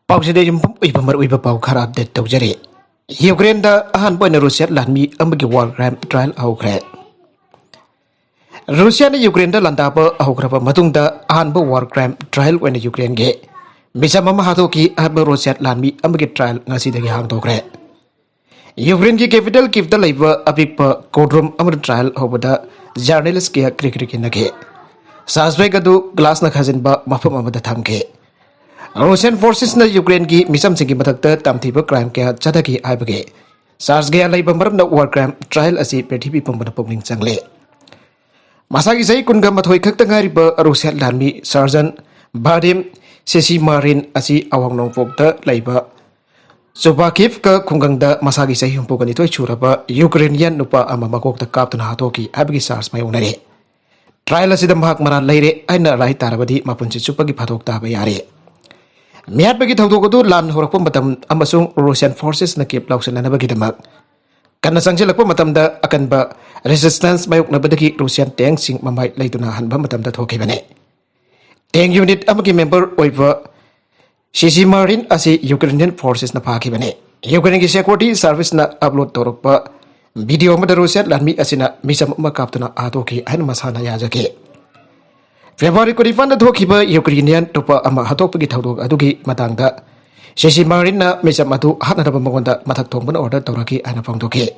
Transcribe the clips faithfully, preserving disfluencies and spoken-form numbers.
ꯄꯥꯎꯁꯤꯗ ꯌꯨꯝꯐꯝ ꯑꯣꯏꯕ ꯃꯔꯨꯑꯣꯏꯕ ꯄꯥꯎ ꯈꯔ ꯑꯞꯗꯦꯠ ꯇꯧꯖꯔꯤ꯫ ꯌꯨꯀ꯭ꯔꯦꯟꯗ ꯑꯍꯥꯟꯕ ꯑꯣꯏꯅ ꯔꯨꯁꯤꯌꯥ ꯂꯥꯟꯃꯤ ꯑꯃꯒꯤ ꯋꯥꯔ ꯀ꯭ꯔꯥꯏꯝ ꯇ꯭ꯔꯥꯏꯜ ꯍꯧꯈ꯭ꯔꯦ꯫ ꯔꯨꯁꯤꯌꯥꯅ ꯌꯨꯀ꯭ꯔꯦꯟꯗ ꯂꯥꯟꯗꯥꯕ ꯍꯧꯈ꯭ꯔꯕ ꯃꯇꯨꯡꯗ ꯑꯍꯥꯟꯕ ꯋꯥꯔ ꯀ꯭ꯔꯥꯏꯝ ꯇ꯭ꯔꯥꯏꯜ ꯑꯣꯏꯅ ꯌꯨꯀ꯭ꯔꯦꯟꯒꯤ ꯃꯤꯆꯝ ꯑꯃ ꯍꯥꯠꯇꯣꯛꯈꯤ ꯍꯥꯏꯕ ꯔꯨꯁꯤꯌꯥ ꯂꯥꯟꯃꯤ ꯑꯃꯒꯤ ꯇ꯭ꯔꯥꯏꯜ ꯉꯁꯤꯗꯒꯤ ꯍꯥꯡꯗꯣꯛꯈ꯭ꯔꯦ꯫ ꯌꯨꯀ꯭ꯔꯦꯟꯒꯤ ꯀꯦꯄꯤꯇꯦꯜ ꯀꯤꯞꯇ ꯂꯩꯕ ꯑꯄꯤꯛꯄ ꯀꯣꯔꯠꯔꯨꯝ ꯑꯃꯗ ꯇ꯭ꯔꯥꯏꯜ ꯍꯧꯕꯗ ꯖꯔꯅꯦꯂꯤꯁ ꯀꯌꯥ ꯀ꯭ꯔꯤꯛ ꯀ꯭ꯔꯤꯛ ꯏꯟꯅꯈꯤ꯫ ꯁꯥꯁꯄꯦꯛ ꯑꯗꯨ ꯒ꯭ꯂꯥꯁꯅ ꯈꯥꯖꯤꯟꯕ ꯃꯐꯝ ꯑꯃꯗ ꯊꯝꯈꯤ꯫ ꯔꯨꯁꯤꯌꯥꯟ ꯐꯣꯔꯁꯦꯁꯅ ꯌꯨꯀ꯭ꯔꯦꯟꯒꯤ ꯃꯤꯆꯝꯁꯤꯡꯒꯤ ꯃꯊꯛꯇ ꯇꯝꯊꯤꯕ ꯀ꯭ꯔꯥꯏꯝ ꯀꯌꯥ ꯆꯠꯊꯈꯤ ꯍꯥꯏꯕꯒꯤ ꯆꯥꯔꯖ ꯀꯌꯥ ꯂꯩꯕ ꯃꯔꯝꯅ ꯋꯥꯔ ꯀ꯭ꯔꯥꯏꯝ ꯇ꯭ꯔꯥꯏꯜ ꯑꯁꯤ ꯄ꯭ꯔꯤꯊꯤꯕꯤ ꯄꯨꯝꯕꯗ ꯄꯨꯛꯅꯤꯡ ꯆꯪꯂꯦ꯫ ꯃꯁꯥꯒꯤ ꯆꯍꯤ ꯀꯨꯟꯒ ꯃꯥꯊꯣꯏ ꯈꯛꯇ ꯉꯥꯏꯔꯤꯕ ꯔꯨꯁꯤꯌꯥ ꯂꯥꯟꯃꯤ ꯁꯥꯔꯖꯟ ꯚꯥꯗꯤꯝ ꯁꯦꯁꯤꯃꯥꯔꯤꯟ ꯑꯁꯤ ꯑꯋꯥꯡ ꯅꯣꯡꯄꯣꯛꯇ ꯂꯩꯕ ꯆꯨꯕꯥꯀꯤꯞꯀ ꯈꯨꯡꯒꯪꯗ ꯃꯁꯥꯒꯤ ꯆꯍꯤ ꯍꯨꯝꯐꯨꯒ ꯅꯤꯊꯣꯏ ꯁꯨꯔꯕ ꯌꯨꯀ꯭ꯔꯦꯅꯤꯌꯟ ꯅꯨꯄꯥ ꯑꯃ ꯃꯀꯣꯛꯇ ꯀꯥꯞꯇꯨꯅ ꯍꯥꯠꯇꯣꯛꯈꯤ ꯍꯥꯏꯕꯒꯤ ꯆꯥꯔꯖ ꯃꯥꯌꯣꯛꯅꯔꯤ꯫ ꯇ꯭ꯔꯥꯏꯜ ꯑꯁꯤꯗ ꯃꯍꯥꯛ ꯃꯔꯥꯜ ꯂꯩꯔꯦ ꯍꯥꯏꯅ ꯔꯥꯏ ꯇꯥꯔꯕꯗꯤ ꯃꯄꯨꯟꯁꯤ ꯆꯨꯞꯄꯒꯤ ꯐꯥꯗꯣꯛ ꯇꯥꯕ ꯌꯥꯔꯦ꯫ ꯃꯤꯍꯥꯠꯄꯒꯤ ꯊꯧꯗꯣꯛ ꯑꯗꯨ ꯂꯥꯟ ꯍꯧꯔꯛꯄ ꯃꯇꯝ ꯑꯃꯁꯨꯡ ꯔꯨꯁꯤꯌꯥꯟ ꯐꯣꯔꯁꯦꯁꯅ ꯀꯦꯞ ꯂꯧꯁꯤꯟꯅꯅꯕꯒꯤꯗꯃꯛ ꯀꯟꯅ ꯆꯪꯁꯤꯜꯂꯛꯄ ꯃꯇꯝꯗ ꯑꯀꯟꯕ ꯔꯦꯁꯤꯁꯇꯦꯟꯁ ꯃꯥꯌꯣꯛꯅꯕꯗꯒꯤ ꯔꯨꯁꯤꯌꯥꯟ ꯇꯦꯡꯁꯤꯡ ꯃꯃꯥꯏ ꯂꯩꯗꯨꯅ ꯍꯟꯕ ꯃꯇꯝꯗ ꯊꯣꯛꯈꯤꯕꯅꯤ꯫ ꯇꯦꯡ ꯌꯨꯅꯤꯠ ꯑꯃꯒꯤ ꯃꯦꯝꯕꯔ ꯑꯣꯏꯕ ꯁꯤꯁꯤꯃꯥꯔꯤꯟ ꯑꯁꯤ ꯌꯨꯀ꯭ꯔꯦꯅꯤꯌꯟ ꯐꯣꯔꯁꯦꯁꯅ ꯐꯥꯈꯤꯕꯅꯤ꯫ ꯌꯨꯀ꯭ꯔꯦꯟꯒꯤ ꯁꯦꯀ꯭ꯌꯨꯔꯤꯇꯤ ꯁꯥꯔꯚꯤꯁꯅ ꯑꯞꯂꯣꯗ ꯇꯧꯔꯛꯄ ꯚꯤꯗꯤꯑꯣ ꯑꯃꯗ ꯔꯨꯁꯤꯌꯥ ꯂꯥꯟꯃꯤ ꯑꯁꯤꯅ ꯃꯤꯆꯝ ꯑꯃ ꯀꯥꯞꯇꯨꯅ ꯍꯥꯠꯇꯣꯛꯈꯤ ꯍꯥꯏꯅ ꯃꯁꯥꯅ ꯌꯥꯖꯈꯤ꯫ ꯐꯦꯕ꯭ꯔꯨꯋꯥꯔꯤ ꯀꯨꯟꯅꯤꯄꯥꯟꯗ ꯊꯣꯛꯈꯤꯕ ꯌꯨꯀ꯭ꯔꯦꯅꯤꯌꯟ ꯅꯨꯄꯥ ꯑꯃ ꯍꯥꯠꯇꯣꯛꯄꯒꯤ ꯊꯧꯗꯣꯛ ꯑꯗꯨꯒꯤ ꯃꯇꯥꯡꯗ ꯁꯤꯁꯤꯃꯥꯔꯤꯟꯅ ꯃꯤꯆꯝ ꯑꯗꯨ ꯍꯥꯠꯅꯅꯕ ꯃꯉꯣꯟꯗ ꯃꯊꯛ ꯊꯣꯡꯕꯅ ꯑꯣꯔꯗꯔ ꯇꯧꯔꯛꯈꯤ ꯍꯥꯏꯅ ꯐꯣꯡꯗꯣꯛꯈꯤ꯫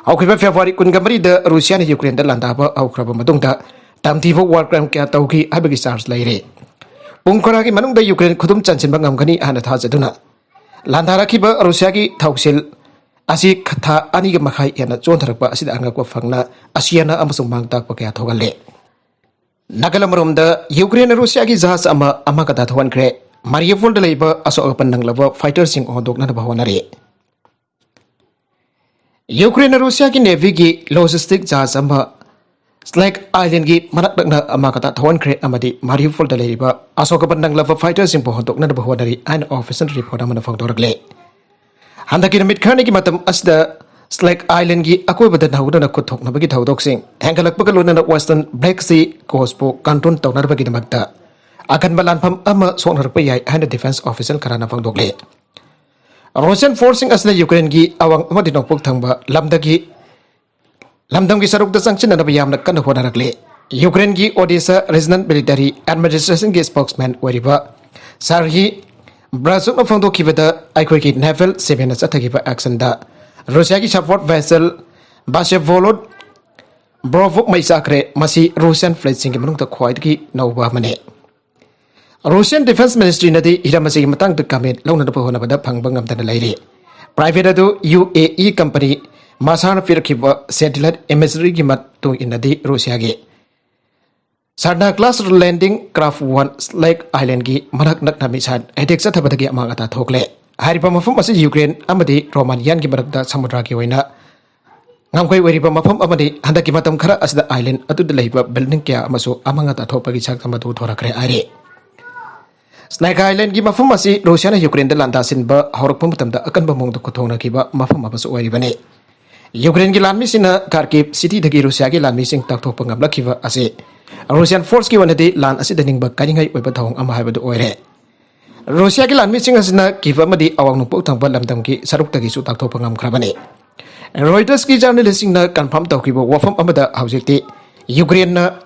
ꯍꯧꯈꯤꯕ ꯐꯦꯕ꯭ꯔꯨꯋꯥꯔꯤ ꯀꯨꯟꯒ ꯃꯔꯤꯗ ꯔꯨꯁꯤꯌꯥꯅ ꯌꯨꯀ꯭ꯔꯦꯟꯗ ꯂꯥꯟꯗꯥꯕ ꯍꯧꯈ꯭ꯔꯕ ꯃꯇꯨꯡꯗ ꯇꯝꯊꯤꯕ ꯋꯥꯔ ꯀ꯭ꯔꯥꯏꯝ ꯀꯌꯥ ꯇꯧꯈꯤ ꯍꯥꯏꯕꯒꯤ ꯆꯥꯔꯖ ꯂꯩꯔꯦ꯫ ꯄꯨꯡ ꯈꯔꯒꯤ ꯃꯅꯨꯡꯗ ꯌꯨꯀ꯭ꯔꯦꯟ ꯈꯨꯗꯨꯝ ꯆꯟꯁꯤꯟꯕ ꯉꯝꯒꯅꯤ ꯍꯥꯏꯅ ꯊꯥꯖꯗꯨꯅ ꯂꯥꯟꯗꯥꯔꯛꯈꯤꯕ ꯔꯨꯁꯤꯌꯥꯒꯤ ꯊꯧꯁꯤꯜ ꯑꯁꯤ ꯊꯥ ꯑꯅꯤꯒ ꯃꯈꯥꯏ ꯍꯦꯟꯅ ꯆꯣꯟꯊꯔꯛꯄ ꯑꯁꯤꯗ ꯑꯉꯛꯄ ꯐꯪꯅ ꯑꯁꯤꯌꯥꯅ ꯑꯃꯁꯨꯡ ꯃꯥꯡ ꯇꯥꯛꯄ ꯀꯌꯥ ꯊꯣꯛꯍꯜꯂꯦ꯫ ꯅꯥꯀꯜ ꯑꯃꯔꯣꯝꯗ ꯌꯨꯀ꯭ꯔꯦꯟꯅ ꯔꯨꯁꯤꯌꯥꯒꯤ ꯖꯍꯥꯖ ꯑꯃ ꯑꯃꯒꯗ ꯊꯧꯍꯟꯈ꯭ꯔꯦ꯫ ꯃꯥꯔꯤꯌꯨꯄꯣꯜꯗ ꯂꯩꯕ ꯑꯁꯣꯛ ꯑꯄꯟ ꯅꯪꯂꯕ ꯐꯥꯏꯇꯔꯁꯤꯡ ꯍꯣꯟꯗꯣꯛꯅꯅꯕ ꯍꯣꯠꯅꯔꯤ꯫ ꯌꯨꯀ꯭ꯔꯦꯟꯅ ꯔꯨꯁꯤꯌꯥꯒꯤ ꯅꯦꯚꯤꯒꯤ ꯂꯣꯖꯤꯁꯇꯤꯛ ꯖꯍꯥꯖ ꯑꯃ ꯁ꯭ꯂꯦꯛ ꯑꯥꯏꯂꯦꯟꯒꯤ ꯃꯅꯥꯛ ꯅꯛꯅ ꯑꯃꯒꯗ ꯊꯧꯍꯟꯈ꯭ꯔꯦ ꯑꯃꯗꯤ ꯃꯥꯔꯤꯌꯨꯄꯣꯜꯗ ꯂꯩꯔꯤꯕ ꯑꯁꯣꯛ ꯑꯄꯟ ꯅꯪꯂꯕ ꯐꯥꯏꯇꯔꯁꯤꯡꯕꯨ ꯍꯣꯟꯗꯣꯛꯅꯅꯕ ꯍꯣꯠꯅꯔꯤ ꯍꯥꯏꯅ ꯑꯣꯐꯤꯁꯤꯌꯦꯜ ꯔꯤꯄꯣꯔꯠ ꯑꯃꯅ ꯐꯣꯡꯗꯣꯔꯛꯂꯦ꯫ ꯍꯟꯗꯛꯀꯤ ꯅꯨꯃꯤꯠ ꯈꯔꯅꯤꯒꯤ ꯃꯇꯝ ꯑꯁꯤꯗ ꯁ꯭ꯂꯦꯛ ꯑꯥꯏꯂꯦꯟꯒꯤ ꯑꯀꯣꯏꯕꯗ ꯅꯧꯅꯅ ꯈꯨꯠ ꯊꯣꯛꯅꯕꯒꯤ ꯊꯧꯗꯣꯛꯁꯤꯡ ꯍꯦꯟꯒꯠꯂꯛꯄꯒ ꯂꯣꯏꯅꯅ ꯋꯦꯁꯇꯔꯟ ꯕ꯭ꯂꯦꯛ ꯁꯤ ꯀꯣꯁꯄꯨ ꯀꯟꯇ꯭ꯔꯣꯜ ꯇꯧꯅꯅꯕꯒꯤꯗꯃꯛꯇ ꯑꯀꯟꯕ ꯂꯥꯟꯐꯝ ꯑꯃ ꯁꯣꯛꯅꯔꯛꯄ ꯌꯥꯏ ꯍꯥꯏꯅ defence official ꯈꯔꯅ ꯐꯣꯡꯗꯣꯛꯂꯤ꯫ Russian forceꯁꯤꯡ ꯑꯁꯤꯅ ꯌꯨꯀ꯭ꯔꯦꯟꯒꯤ ꯑꯋꯥꯡ ꯑꯃꯗꯤ ꯅꯣꯡꯄꯣꯛ ꯊꯪꯕ ꯂꯝꯗꯒꯤ, ꯂꯝꯗꯝꯒꯤ ꯁꯔꯨꯛꯇ ꯆꯪꯁꯤꯟꯅꯅꯕ ꯌꯥꯝꯅ ꯀꯟꯅ ꯍꯣꯠꯅꯔꯛꯂꯤ꯫ ꯌꯨꯀ꯭ꯔꯦꯟꯒꯤ Odesa Regional Military Administrationꯒꯤ spokesman ꯑꯣꯏꯔꯤꯕ ꯁꯥꯔꯍꯤ ꯕ꯭ꯔꯥꯖꯨꯛꯅ ꯐꯣꯡꯗꯣꯛꯈꯤꯕꯗ, ꯑꯩꯈꯣꯏꯒꯤ naval sevenꯅ ꯆꯠꯊꯈꯤꯕ actionꯗ ꯔꯨꯁꯤꯌꯥꯒꯤ support vessel Vsevolod Brovuk ꯃꯩ ꯆꯥꯛꯈ꯭ꯔꯦ꯫ ꯃꯁꯤ Russian fleetꯁꯤꯡꯒꯤ ꯃꯅꯨꯡꯗ ꯈ꯭ꯋꯥꯏꯗꯒꯤ ꯅꯧꯕ ꯑꯃꯅꯤ꯫ Russian Defence Ministryꯅꯗꯤ ꯍꯤꯔꯝ ꯑꯁꯤꯒꯤ ꯃꯇꯥꯡꯗ comment ꯂꯧꯅꯅꯕ ꯍꯣꯠꯅꯕꯗ ꯐꯪꯕ ꯉꯝꯗꯅ ꯂꯩꯔꯤ꯫ Private ꯑꯗꯨ UAE company Masarꯅ ꯄꯤꯔꯛꯈꯤꯕ satellite imageryꯒꯤ ꯃꯇꯨꯡ ꯏꯟꯅꯗꯤ, ꯔꯨꯁꯤꯌꯥꯒꯤ Sarna class landing craft one Snake Islandꯒꯤ ꯃꯅꯥꯛ ꯅꯛꯅ missile attack ꯆꯠꯊꯕꯗꯒꯤ ꯑꯃꯥꯡ ꯑꯇꯥ ꯊꯣꯛꯂꯦ꯫ ꯍꯥꯏꯔꯤꯕ ꯃꯐꯝ ꯑꯁꯤ ꯌꯨꯀ꯭ꯔꯦꯟ ꯑꯃꯗꯤ ꯔꯣꯃꯥꯅꯤꯌꯥꯟꯒꯤ ꯃꯔꯛꯇ ꯁꯃꯨꯗ꯭ꯔꯒꯤ ꯑꯣꯏꯅ ꯉꯝꯈꯩ ꯑꯣꯏꯔꯤꯕ ꯃꯐꯝ ꯑꯃꯅꯤ꯫ ꯍꯟꯗꯛꯀꯤ ꯃꯇꯝ ꯈꯔ ꯑꯁꯤꯗ island ꯑꯗꯨꯗ ꯂꯩꯕ building ꯀꯌꯥ ꯑꯃꯁꯨ ꯑꯃꯥꯡ ꯑꯇꯥ ꯊꯣꯛꯄꯒꯤ ꯁꯛꯇꯝ ꯑꯗꯨ ꯊꯣꯔꯛꯈ꯭ꯔꯦ ꯍꯥꯏꯔꯤ꯫ Snake Islandꯒꯤ ꯃꯐꯝ ꯑꯁꯤ ꯔꯨꯁꯤꯌꯥꯅ ꯌꯨꯀ꯭ꯔꯦꯟꯗ ꯂꯥꯟꯗꯥꯁꯤꯟꯕ ꯍꯧꯔꯛꯄ ꯃꯇꯝꯗ ꯑꯀꯟꯕ ꯃꯑꯣꯡꯗ ꯈꯨꯊꯣꯡꯅꯈꯤꯕ ꯃꯐꯝ ꯑꯃꯁꯨ ꯑꯣꯏꯔꯤꯕꯅꯤ꯫ ꯌꯨꯀ꯭ꯔꯦꯟꯒꯤ ꯂꯥꯟꯃꯤꯁꯤꯡꯅ Kharkiv cityꯗꯒꯤ ꯔꯨꯁꯤꯌꯥꯒꯤ ꯂꯥꯟꯃꯤꯁꯤꯡ ꯇꯥꯛꯊꯣꯛꯄ ꯉꯝꯂꯛꯈꯤꯕ ꯑꯁꯤ Russian forceꯀꯤ ꯑꯣꯏꯅꯗꯤ ꯂꯥꯟ ꯑꯁꯤꯗ ꯅꯤꯡꯕ ꯀꯥꯏꯅꯤꯡꯉꯥꯏ ꯑꯣꯏꯕ ꯊꯧꯑꯣꯡ ꯑꯃ ꯍꯥꯏꯕꯗꯨ ꯑꯣꯏꯔꯦ꯫ ꯔꯨꯁꯤꯌꯥꯒꯤ ꯂꯥꯟꯃꯤꯁꯤꯡ ꯑꯁꯤꯅ Kyiv ꯑꯃꯗꯤ ꯑꯋꯥꯡ ꯅꯣꯡꯄꯣꯛ ꯊꯪꯕ ꯂꯝꯗꯝꯒꯤ ꯁꯔꯨꯛꯇꯒꯤꯁꯨ ꯇꯥꯛꯊꯣꯛꯄ ꯉꯝꯈ꯭ꯔꯕꯅꯤ꯫ Reutersꯀꯤ journalistꯁꯤꯡꯅ confirm ꯇꯧꯈꯤꯕ ꯋꯥꯐꯝ ꯑꯃꯗ, ꯍꯧꯖꯤꯛꯇꯤ ꯌꯨꯀ꯭ꯔꯦꯟꯅ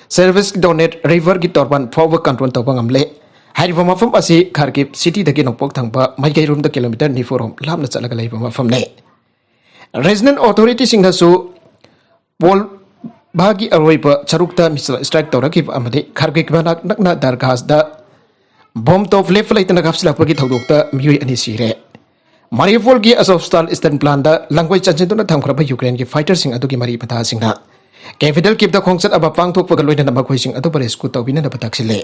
Severodonetsk riverꯒꯤ ꯇꯣꯔꯕꯥꯟ ꯐꯥꯎꯕ control ꯇꯧꯕ ꯉꯝꯂꯦ꯫ ꯍꯥꯏꯔꯤꯕ ꯃꯐꯝ ꯑꯁꯤ Kharkiv cityꯗꯒꯤ ꯅꯣꯡꯄꯣꯛ ꯊꯪꯕ ꯃꯥꯏꯀꯩꯔꯣꯝꯗ kilometre ꯅꯤꯐꯨ ꯔꯣꯝ ꯂꯥꯞꯅ ꯆꯠꯂꯒ ꯂꯩꯕ ꯃꯐꯝꯅꯤ꯫ Regional authorityꯁꯤꯡꯅꯁꯨ Volvaꯒꯤ ꯑꯔꯣꯏꯕ ꯁꯔꯨꯛꯇ missile strike ꯇꯧꯔꯛꯈꯤꯕ ꯑꯃꯗꯤ Kharkiv ꯃꯅꯥꯛ ꯅꯛꯅ Darghasꯗ bomb top ꯂꯦꯞꯄ ꯂꯩꯇꯅ ꯀꯥꯞꯁꯤꯜꯂꯛꯄꯒꯤ ꯊꯧꯗꯣꯛꯇ ꯃꯤꯑꯣꯏ ꯑꯅꯤ ꯁꯤꯔꯦ꯫ Mariupolꯒꯤ Azovstal steel plantꯗ ꯂꯥꯡꯒꯣꯏ ꯆꯟꯁꯤꯟꯗꯨꯅ ꯊꯝꯈ꯭ꯔꯕ ꯌꯨꯀ꯭ꯔꯦꯟꯒꯤ fighterꯁꯤꯡ ꯑꯗꯨꯒꯤ ꯃꯔꯤ ꯃꯇꯥꯁꯤꯡꯅ capital Kyivꯇ ꯈꯣꯡꯆꯠ ꯑꯃ ꯄꯥꯡꯊꯣꯛꯄꯒ ꯂꯣꯏꯅꯅ ꯃꯈꯣꯏꯁꯤꯡ ꯑꯗꯨꯕꯨ rescue ꯇꯧꯕꯤꯅꯅꯕ ꯇꯛꯁꯤꯜꯂꯦ꯫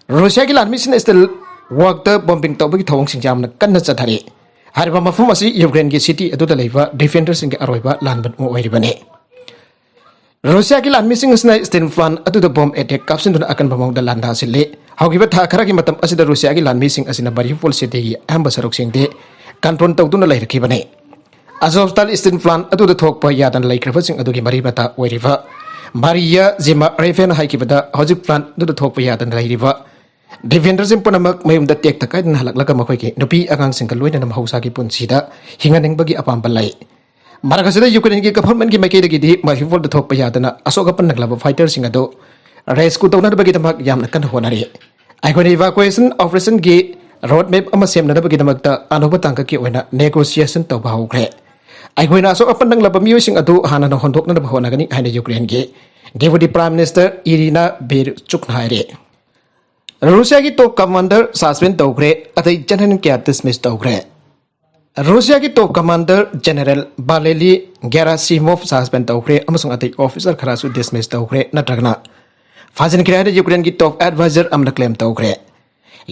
ꯔꯨꯁꯤꯌꯥꯒꯤ ꯂꯥꯟꯃꯤꯁꯤꯡꯅ steel workꯇ bombing ꯇꯧꯕꯒꯤ ꯊꯧꯑꯣꯡꯁꯤꯡ ꯌꯥꯝꯅ ꯀꯟꯅ ꯆꯠꯊꯔꯤ꯫ ꯍꯥꯏꯔꯤꯕ ꯃꯐꯝ ꯑꯁꯤ ꯌꯨꯀ꯭ꯔꯦꯟꯒꯤ city ꯑꯗꯨꯗ ꯂꯩꯕ defenderꯁꯤꯡꯒꯤ ꯑꯔꯣꯏꯕ ꯂꯥꯟꯕꯟ ꯑꯃ ꯑꯣꯏꯔꯤꯕꯅꯤ꯫ ꯔꯨꯁꯤꯌꯥꯒꯤ ꯂꯥꯟꯃꯤꯁꯤꯡ ꯑꯁꯤꯅ steel plant ꯑꯗꯨꯗ bomb attack ꯀꯥꯞꯁꯤꯟꯗꯨꯅ ꯑꯀꯟꯕ ꯃꯑꯣꯡꯗ ꯂꯥꯟꯗꯥꯁꯤꯜꯂꯤ꯫ ꯍꯧꯈꯤꯕ ꯊꯥ ꯈꯔꯒꯤ ꯃꯇꯝ ꯑꯁꯤꯗ ꯔꯨꯁꯤꯌꯥꯒꯤ ꯂꯥꯟꯃꯤꯁꯤꯡ ꯑꯁꯤꯅ Mariupol cityꯒꯤ ꯑꯌꯥꯝꯕ ꯁꯔꯨꯛꯁꯤꯡꯗꯤ control ꯇꯧꯗꯨꯅ ꯂꯩꯔꯛꯈꯤꯕꯅꯤ꯫ Azovstal steel plant ꯑꯗꯨꯗ ꯊꯣꯛꯄ ꯌꯥꯗꯅ ꯂꯩꯈ꯭ꯔꯕꯁꯤꯡ ꯑꯗꯨꯒꯤ ꯃꯔꯤ ꯃꯇꯥ ꯑꯣꯏꯔꯤꯕ ꯃꯥꯔꯤꯌꯥ ꯖꯤꯃꯥ ꯔꯦꯐꯦꯟ ꯍꯥꯏꯈꯤꯕꯗ, ꯍꯧꯖꯤꯛ ꯄ꯭ꯂꯥꯟꯠ ꯑꯗꯨꯗ ꯊꯣꯛꯄ ꯌꯥꯗꯅ ꯂꯩꯔꯤꯕ ꯗꯤꯐꯦꯟꯗꯔꯁꯤꯡ ꯄꯨꯝꯅꯃꯛ ꯃꯌꯨꯝꯗ ꯇꯦꯛꯇ ꯀꯥꯏꯗꯅ ꯍꯜꯂꯛꯂꯒ ꯃꯈꯣꯏꯒꯤ ꯅꯨꯄꯤ ꯑꯉꯥꯡꯁꯤꯡꯒ ꯂꯣꯏꯅꯅ ꯃꯍꯧꯁꯥꯒꯤ ꯄꯨꯟꯁꯤꯗ ꯍꯤꯡꯍꯟꯅꯤꯡꯕꯒꯤ ꯑꯄꯥꯝꯕ ꯂꯩ꯫ ꯃꯔꯛ ꯑꯁꯤꯗ ꯌꯨꯀ꯭ꯔꯦꯟꯒꯤ ꯒꯚꯔꯟꯃꯦꯟꯠꯀꯤ ꯃꯥꯏꯀꯩꯗꯒꯤꯗꯤ ꯃꯥꯔꯤꯎꯄꯣꯜꯗ ꯊꯣꯛꯄ ꯌꯥꯗꯅ ꯑꯁꯣꯛ ꯑꯄꯟ ꯅꯪꯂꯕ ꯐꯥꯏꯇꯔꯁꯤꯡ ꯑꯗꯨ ꯔꯦꯁꯀ꯭ꯌꯨ ꯇꯧꯅꯅꯕꯒꯤꯗꯃꯛ ꯌꯥꯝꯅ ꯀꯟꯅ ꯍꯣꯠꯅꯔꯤ꯫ ꯑꯩꯈꯣꯏꯅ ꯏꯚꯥꯀꯨꯑꯦꯁꯟ ꯑꯣꯄꯔꯦꯁꯟꯒꯤ ꯔꯣꯗ ꯃꯦꯞ ꯑꯃ ꯁꯦꯝꯅꯅꯕꯒꯤꯗꯃꯛꯇ ꯑꯅꯧꯕ ꯇꯥꯡꯀꯛꯀꯤ ꯑꯣꯏꯅ ꯅꯦꯒꯣꯁꯤꯌꯦꯁꯟ ꯇꯧꯕ ꯍꯧꯈ꯭ꯔꯦ꯫ ꯑꯩꯈꯣꯏꯅ ꯑꯁꯣꯛ ꯑꯄꯟ ꯅꯪꯂꯕ ꯃꯤꯑꯣꯏꯁꯤꯡ ꯑꯗꯨ ꯍꯥꯟꯅꯅ ꯍꯣꯟꯗꯣꯛꯅꯅꯕ ꯍꯣꯠꯅꯒꯅꯤ ꯍꯥꯏꯅ ꯌꯨꯀ꯭ꯔꯦꯟꯒꯤ ꯗꯦꯄꯨꯇꯤ ꯄ꯭ꯔꯥꯏꯝ ꯃꯤꯅꯤꯁꯇꯔ ꯏꯔꯤꯅꯥ ꯕꯦꯔꯆꯨꯛꯅ ꯍꯥꯏꯔꯦ꯫ ꯔꯨꯁꯤꯌꯥꯒꯤ ꯇꯣꯞ ꯀꯃꯥꯟꯗꯔ ꯁꯁꯄꯦꯟ ꯇꯧꯈ꯭ꯔꯦ, ꯑꯇꯩ ꯖꯦꯅꯔꯦꯜ ꯀꯌꯥ ꯗꯤꯁꯃꯤꯁ ꯇꯧꯈ꯭ꯔꯦ꯫ ꯔꯨꯁꯤꯌꯥꯒꯤ ꯇꯣꯞ ꯀꯃꯥꯟꯗꯔ ꯖꯦꯅꯔꯦꯜ ꯚꯥꯂꯦꯂꯤ ꯒꯦꯔꯥꯁꯤꯃꯣꯚ ꯁꯁꯄꯦꯟ ꯇꯧꯈ꯭ꯔꯦ ꯑꯃꯁꯨꯡ ꯑꯇꯩ ꯑꯣꯐꯤꯁꯔ ꯈꯔꯁꯨ ꯗꯤꯁꯃꯤꯁ ꯇꯧꯈ꯭ꯔꯦ ꯅꯠꯇ꯭ꯔꯒꯅ ꯐꯥꯖꯤꯟꯈ꯭ꯔꯦ ꯍꯥꯏꯅ ꯌꯨꯀ꯭ꯔꯦꯟꯒꯤ ꯇꯣꯞ ꯑꯦꯗꯚꯥꯏꯖꯔ ꯑꯃꯅ ꯀ꯭ꯂꯦꯝ ꯇꯧꯈ꯭ꯔꯦ꯫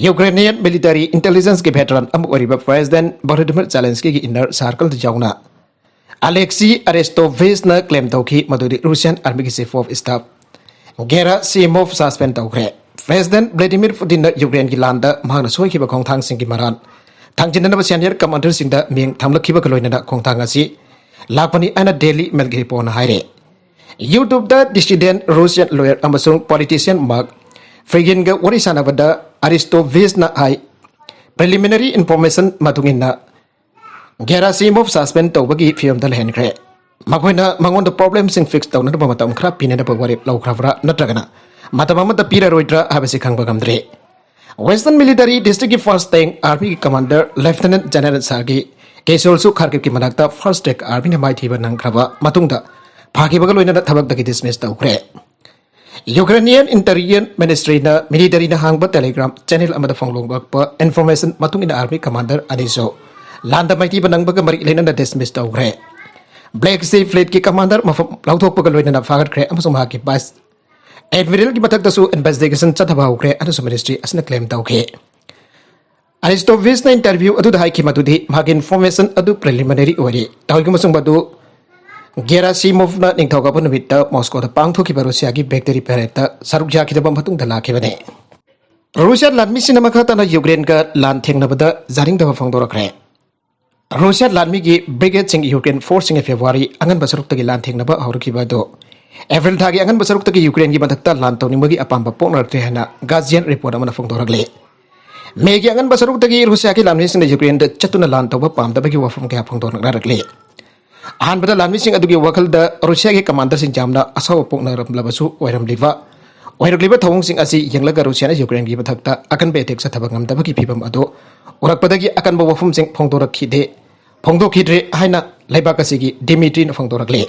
ꯌꯨꯀ꯭ꯔꯦꯅꯤꯌꯟ ꯃꯤꯂꯤꯇꯔꯤ ꯏꯟꯇꯦꯂꯤꯖꯦꯟꯁꯀꯤ ꯚꯦꯇꯔꯟ ꯑꯃ ꯑꯣꯏꯔꯤꯕ ꯄ꯭ꯔꯦꯁꯤꯗꯦꯟꯠ ꯚꯣꯂꯣꯗꯤꯃꯤꯔ ꯖꯦꯂꯦꯟꯁꯀꯤꯒꯤ ꯏꯟꯅꯔ ꯁꯥꯔꯀꯜꯗ ꯌꯥꯎꯅ ꯑꯂꯦꯛꯁꯤ ꯑꯔꯦꯁꯇꯣꯚꯤꯁꯅ ꯀ꯭ꯂꯦꯝ ꯇꯧꯈꯤ ꯃꯗꯨꯗꯤ ꯔꯨꯁꯤꯌꯥꯟ ꯑꯥꯔꯃꯤꯒꯤ chief of staff Gerasimov suspend ꯇꯧꯈ꯭ꯔꯦ꯫ ꯄ꯭ꯔꯦꯁꯤꯗꯦꯟꯠ ꯚ꯭ꯂꯥꯗꯤꯃꯤꯔ ꯄꯨꯇꯤꯟꯅ ꯌꯨꯀ꯭ꯔꯦꯟꯒꯤ ꯂꯥꯟꯗ ꯃꯍꯥꯛꯅ ꯁꯣꯏꯈꯤꯕ ꯈꯣꯡꯊꯥꯡꯁꯤꯡꯒꯤ ꯃꯔꯥꯜ ꯊꯥꯡꯖꯤꯟꯅꯅꯕ ꯁꯦꯅꯤꯌꯔ ꯀꯃꯥꯟꯗꯔꯁꯤꯡꯗ ꯃꯤꯡ ꯊꯝꯂꯛꯈꯤꯕꯒ ꯂꯣꯏꯅꯅ ꯈꯣꯡꯊꯥꯡ ꯑꯁꯤ ꯂꯥꯛꯄꯅꯤ ꯍꯥꯏꯅ ꯗꯦꯂꯤ ꯃꯦꯜꯒꯤ ꯔꯤꯄꯣꯔꯠꯅ ꯍꯥꯏꯔꯦ꯫ ꯌꯨꯇ꯭ꯌꯨꯕꯇ ꯗꯤꯁꯤꯗꯦꯟꯠ ꯔꯨꯁꯤꯌꯥꯟ ꯂꯣꯌꯔ ꯑꯃꯁꯨꯡ ꯄꯣꯂꯤꯇꯤꯁꯤꯌꯟ ꯃꯥꯔꯛ ꯐ꯭ꯔꯤꯒꯤꯟꯒ ꯋꯥꯔꯤ ꯁꯥꯟꯅꯕꯗ ꯑꯔꯤꯁꯇꯣꯚꯤꯁꯅ ꯍꯥꯏ, ꯄ꯭ꯔꯤꯂꯤꯃꯤꯅꯔꯤ ꯏꯟꯐꯣꯔꯃꯦꯁꯟ ꯃꯇꯨꯡ ꯏꯟꯅ ꯒꯦꯔꯥꯁꯤꯃꯣꯚ ꯁꯁꯄꯦꯟ ꯇꯧꯕꯒꯤ ꯐꯤꯕꯝꯗ ꯂꯩꯍꯟꯈ꯭ꯔꯦ꯫ ꯃꯈꯣꯏꯅ ꯃꯉꯣꯟꯗ ꯄ꯭ꯔꯣꯕ꯭ꯂꯦꯝꯁꯤꯡ ꯐꯤꯛꯁ ꯇꯧꯅꯅꯕ ꯃꯇꯝ ꯈꯔ ꯄꯤꯅꯅꯕ ꯋꯥꯔꯦꯞ ꯂꯧꯈ꯭ꯔꯕ꯭ꯔꯥ ꯅꯠꯇ꯭ꯔꯒꯅ ꯃꯇꯝ ꯑꯃꯠꯇ ꯄꯤꯔꯔꯣꯏꯗ꯭ꯔꯥ ꯍꯥꯏꯕꯁꯤ ꯈꯪꯕ ꯉꯝꯗ꯭ꯔꯤ꯫ ꯋꯦꯁꯇꯔꯟ ꯃꯤꯂꯤꯇꯔꯤ ꯗꯤꯁꯇ꯭ꯔꯤꯛꯀꯤ ꯐꯥꯔꯁꯠ ꯇꯦꯡ ꯑꯥꯔꯃꯤꯒꯤ ꯀꯃꯥꯟꯗꯔ ꯂꯦꯐꯇꯤꯅꯦꯟꯠ ꯖꯦꯅꯔꯦꯜ ꯁꯥꯔꯒꯤ ꯀꯦꯁꯣꯜꯁꯨ ꯈꯥꯔꯀꯤꯕꯀꯤ ꯃꯅꯥꯛꯇ ꯐꯥꯔꯁꯠ ꯇꯦꯡ ꯑꯥꯔꯃꯤꯅ ꯃꯥꯏꯊꯤꯕ ꯅꯪꯈ꯭ꯔꯕ ꯃꯇꯨꯡꯗ ꯐꯥꯈꯤꯕꯒ ꯂꯣꯏꯅꯅ ꯊꯕꯛꯇꯒꯤ ꯗꯤꯁꯃꯤꯁ ꯇꯧꯈ꯭ꯔꯦ꯫ ꯌꯨꯀ꯭ꯔꯦꯅꯤꯌꯟ ꯏꯟꯇꯤꯔꯤꯌꯔ ꯃꯤꯅꯤꯁꯇ꯭ꯔꯤꯅ ꯃꯤꯂꯤꯇꯔꯤꯅ ꯍꯥꯡꯕ ꯇꯦꯂꯤꯒ꯭ꯔꯥꯝ ꯆꯦꯅꯦꯜ ꯑꯃꯗ ꯐꯣꯡꯗꯣꯛꯂꯛꯄ ꯏꯟꯐꯣꯔꯃꯦꯁꯟ ꯃꯇꯨꯡ ꯏꯟꯅ ꯑꯥꯔꯃꯤ ꯀꯃꯥꯟꯗꯔ ꯑꯅꯤꯁꯨ ꯂꯥꯟꯗ ꯃꯥꯏꯊꯤꯕ ꯅꯪꯕꯒ ꯃꯔꯤ ꯂꯩꯅꯅ ꯗꯤꯁꯃꯤꯁ ꯇꯧꯈ꯭ꯔꯦ꯫ ꯕ꯭ꯂꯦꯛ ꯁꯤ ꯐ꯭ꯂꯤꯠꯀꯤ ꯀꯃꯥꯟꯗꯔ ꯃꯐꯝ ꯂꯧꯊꯣꯛꯄꯒ ꯂꯣꯏꯅꯅ ꯐꯥꯒꯠꯈ꯭ꯔꯦ ꯑꯃꯁꯨꯡ ꯃꯍꯥꯛꯀꯤ ꯚꯥꯏꯁ ꯑꯦꯗꯃꯤꯔꯦꯜꯒꯤ ꯃꯊꯛꯇꯁꯨ ꯏꯟꯚꯦꯁꯇꯤꯒꯦꯁꯟ ꯆꯠꯊꯕ ꯍꯧꯈ꯭ꯔꯦ ꯑꯍꯥꯏꯅꯁꯨ ꯃꯤꯅꯤꯁꯇ꯭ꯔꯤ ꯑꯁꯤꯅ ꯀ꯭ꯂꯦꯝ ꯇꯧꯈꯤ꯫ ꯑꯔꯤꯁꯇꯣꯚꯤꯁꯅ ꯏꯟꯇꯔꯚ꯭ꯌꯨ ꯑꯗꯨꯗ ꯍꯥꯏꯈꯤ ꯃꯗꯨꯗꯤ ꯃꯍꯥꯛꯀꯤ ꯏꯟꯐꯣꯔꯃꯦꯁꯟ ꯑꯗꯨ ꯄ꯭ꯔꯤꯂꯤꯃꯤꯅꯔꯤ ꯑꯣꯏꯔꯤ꯫ ꯇꯧꯏꯒꯨꯝꯕꯁꯨꯡ ꯃꯗꯨ ꯒꯦꯔꯥꯁꯤꯃꯣꯚꯅ ꯅꯤꯡꯊꯧꯀꯥꯕ ꯅꯨꯃꯤꯠꯇ ꯃꯣꯁꯀꯣꯗ ꯄꯥꯡꯊꯣꯛꯈꯤꯕ ꯔꯨꯁꯤꯌꯥꯒꯤ ꯕꯦꯛꯇꯔꯤ ꯄꯦꯔꯦꯗꯇ ꯁꯔꯨꯛ ꯌꯥꯈꯤꯗꯕ ꯃꯇꯨꯡꯗ ꯂꯥꯛꯈꯤꯕꯅꯤ꯫ ꯔꯨꯁꯤꯌꯥ ꯂꯥꯟꯃꯤꯁꯤꯡꯅ ꯃꯈꯥ ꯇꯥꯅ ꯌꯨꯀ꯭ꯔꯦꯟꯒ ꯂꯥꯟ ꯊꯦꯡꯅꯕꯗ ꯌꯥꯅꯤꯡꯗꯕ ꯐꯣꯡꯗꯣꯔꯛꯈ꯭ꯔꯦ꯫ ꯔꯨꯁꯤꯌꯥ ꯂꯥꯟꯃꯤꯒꯤ ꯕ꯭ꯔꯤꯒꯦꯗꯁꯤꯡ ꯌꯨꯀ꯭ꯔꯦꯟ ꯐꯣꯔꯁꯁꯤꯡꯅ ꯐꯦꯕ꯭ꯔꯨꯋꯥꯔꯤ ꯑꯉꯟꯕ ꯁꯔꯨꯛꯇꯒꯤ ꯂꯥꯟ ꯊꯦꯡꯅꯕ ꯍꯧꯔꯛꯈꯤꯕ ꯑꯗꯨ ꯑꯦꯄ꯭ꯔꯤꯜ ꯊꯥꯒꯤ ꯑꯉꯟꯕ ꯁꯔꯨꯛꯇꯒꯤ ꯌꯨꯀ꯭ꯔꯦꯟꯒꯤ ꯃꯊꯛꯇ ꯂꯥꯟ ꯇꯧꯅꯤꯡꯕꯒꯤ ꯑꯄꯥꯝꯕ ꯄꯣꯛꯅꯔꯛꯇ꯭ꯔꯦ ꯍꯥꯏꯅ ꯒꯥꯔꯖꯤꯌꯟ ꯔꯤꯄꯣꯔꯠ ꯑꯃꯅ ꯐꯣꯡꯗꯣꯔꯛꯂꯤ꯫ ꯃꯦꯒꯤ ꯑꯉꯟꯕ ꯁꯔꯨꯛꯇꯒꯤ ꯔꯨꯁꯤꯌꯥꯒꯤ ꯂꯥꯟꯃꯤꯁꯤꯡꯅ ꯌꯨꯀ꯭ꯔꯦꯟꯗ ꯆꯠꯇꯨꯅ ꯂꯥꯟ ꯇꯧꯕ ꯄꯥꯝꯗꯕꯒꯤ ꯋꯥꯐꯝ ꯀꯌꯥ ꯐꯣꯡꯗꯣꯛꯅꯔꯛꯂꯤ꯫ ꯑꯍꯥꯟꯕꯗ ꯂꯥꯟꯃꯤꯁꯤꯡ ꯑꯗꯨꯒꯤ ꯋꯥꯈꯜꯗ ꯔꯨꯁꯤꯌꯥꯒꯤ ꯀꯃꯥꯟꯗꯔꯁꯤꯡ ꯌꯥꯝꯅ ꯑꯁꯥꯎꯕ ꯄꯣꯛꯅꯔꯝꯂꯕꯁꯨ, ꯑꯣꯏꯔꯝꯂꯤꯕ ꯑꯣꯏꯔꯛꯂꯤꯕ ꯊꯧꯑꯣꯡꯁꯤꯡ ꯑꯁꯤ ꯌꯦꯡꯂꯒ ꯔꯨꯁꯤꯌꯥꯅ ꯌꯨꯀ꯭ꯔꯦꯟꯒꯤ ꯃꯊꯛꯇ ꯑꯀꯟꯕ ꯑꯦꯇꯦꯛ ꯆꯠꯊꯕ ꯉꯝꯗꯕꯒꯤ ꯐꯤꯕꯝ ꯑꯗꯨ ꯎꯔꯛꯄꯗꯒꯤ ꯑꯀꯟꯕ ꯋꯥꯐꯝꯁꯤꯡ ꯐꯣꯡꯗꯣꯔꯛꯈꯤꯗꯦ, ꯐꯣꯡꯗꯣꯛꯈꯤꯗ꯭ꯔꯦ ꯍꯥꯏꯅ ꯂꯩꯕꯥꯛ ꯑꯁꯤꯒꯤ ꯗꯤꯃꯤꯇ꯭ꯔꯤꯅ ꯐꯣꯡꯗꯣꯔꯛꯂꯤ꯫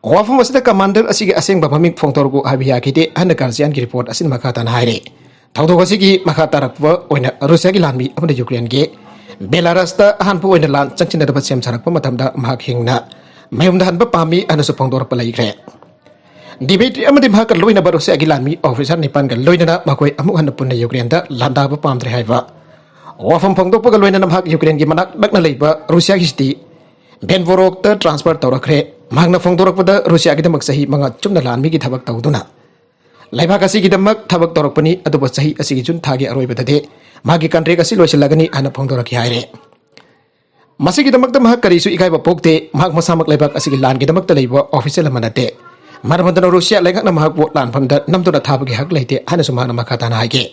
ꯋꯥꯐꯝ ꯑꯁꯤꯗ ꯀꯃꯥꯟꯗꯔ ꯑꯁꯤꯒꯤ ꯑꯁꯦꯡꯕ ꯃꯃꯤꯡ ꯐꯣꯡꯗꯣꯔꯛꯎ ꯍꯥꯏꯕ ꯌꯥꯈꯤꯗꯦ ꯍꯥꯏꯅ ꯒꯥꯔꯖꯤꯌꯥꯟꯒꯤ ꯔꯤꯄꯣꯔꯠ ꯑꯁꯤꯅ ꯃꯈꯥ ꯇꯥꯅ ꯍꯥꯏꯔꯤ꯫ ꯊꯧꯗꯣꯛ ꯑꯁꯤꯒꯤ ꯃꯈꯥ ꯇꯥꯔꯛꯄ ꯑꯣꯏꯅ ꯔꯨꯁꯤꯌꯥꯒꯤ ꯂꯥꯟꯃꯤ ꯑꯃꯅ ꯌꯨꯀ꯭ꯔꯦꯟꯒꯤ ꯕꯦꯂꯥꯔꯁꯇ ꯑꯍꯥꯟꯕ ꯑꯣꯏꯅ ꯂꯥꯟ ꯆꯪꯁꯤꯟꯅꯗꯕ ꯁꯦꯝ ꯁꯥꯔꯛꯄ ꯃꯇꯝꯗ ꯃꯍꯥꯛ ꯍꯤꯡꯅ ꯃꯌꯨꯝꯗ ꯍꯟꯕ ꯄꯥꯝꯃꯤ ꯍꯥꯏꯅꯁꯨ ꯐꯣꯡꯗꯣꯔꯛꯄ ꯂꯩꯈ꯭ꯔꯦ꯫ ꯗꯤꯃꯤꯇ꯭ꯔꯤ ꯑꯃꯗꯤ ꯃꯍꯥꯛꯀ ꯂꯣꯏꯅꯕ ꯔꯨꯁꯤꯌꯥꯒꯤ ꯂꯥꯟꯃꯤ ꯑꯣꯐꯤꯁꯥꯔ ꯅꯤꯄꯥꯟꯒ ꯂꯣꯏꯅꯅ ꯃꯈꯣꯏ ꯑꯃꯨꯛ ꯍꯟꯅ ꯄꯨꯟꯅ ꯌꯨꯀ꯭ꯔꯦꯟꯗ ꯂꯥꯟꯗꯥꯕ ꯄꯥꯝꯗ꯭ꯔꯦ ꯍꯥꯏꯕ ꯋꯥꯐꯝ ꯐꯣꯡꯗꯣꯛꯄꯒ ꯂꯣꯏꯅꯅ ꯃꯍꯥꯛ ꯌꯨꯀ꯭ꯔꯦꯟꯒꯤ ꯃꯅꯥꯛ ꯅꯛꯅ ꯂꯩꯕ ꯔꯨꯁꯤꯌꯥꯒꯤ ꯁꯤꯇꯤ ꯕꯦꯟꯕꯣꯔꯣꯛꯇ ꯇ꯭ꯔꯥꯟꯁꯐꯔ ꯇꯧꯔꯛꯈ꯭ꯔꯦ꯫ ꯃꯍꯥꯛꯅ ꯐꯣꯡꯗꯣꯔꯛꯄꯗ ꯔꯨꯁꯤꯌꯥꯒꯤꯗꯃꯛ ꯆꯍꯤ ꯃꯉꯥ ꯆꯨꯞꯅ ꯂꯥꯟꯃꯤꯒꯤ ꯊꯕꯛ ꯇꯧꯗꯨꯅ ꯂꯩꯕꯥꯛ ꯑꯁꯤꯒꯤꯗꯃꯛ ꯊꯕꯛ ꯇꯧꯔꯛꯄꯅꯤ, ꯑꯗꯨꯕꯨ ꯆꯍꯤ ꯑꯁꯤꯒꯤ ꯖꯨꯟ ꯊꯥꯒꯤ ꯑꯔꯣꯏꯕꯗꯗꯤ ꯃꯥꯒꯤ ꯀꯟꯇ꯭ꯔꯦꯛ ꯑꯁꯤ ꯂꯣꯏꯁꯤꯜꯂꯒꯅꯤ ꯍꯥꯏꯅ ꯐꯣꯡꯗꯣꯔꯛꯈꯤ ꯍꯥꯏꯔꯦ꯫ ꯃꯁꯤꯒꯤꯗꯃꯛꯇ ꯃꯍꯥꯛ ꯀꯔꯤꯁꯨ ꯏꯀꯥꯏꯕ ꯄꯣꯛꯇꯦ꯫ ꯃꯍꯥꯛ ꯃꯁꯥꯃꯛ ꯂꯩꯕꯥꯛ ꯑꯁꯤꯒꯤ ꯂꯥꯟꯒꯤꯗꯃꯛꯇ ꯂꯩꯕ ꯑꯣꯐꯤꯁꯤꯌꯦꯜ ꯑꯃ ꯅꯠꯇꯦ꯫ ꯃꯔꯝ ꯑꯗꯨꯅ ꯔꯨꯁꯤꯌꯥ ꯂꯩꯉꯥꯛꯅ ꯃꯍꯥꯛꯄꯨ ꯂꯥꯟꯐꯝꯗ ꯅꯝꯗꯨꯅ ꯊꯥꯕꯒꯤ ꯍꯛ ꯂꯩꯇꯦ ꯍꯥꯏꯅꯁꯨ ꯃꯍꯥꯛꯅ ꯃꯈꯥ ꯇꯥꯅ ꯍꯥꯏꯈꯤ꯫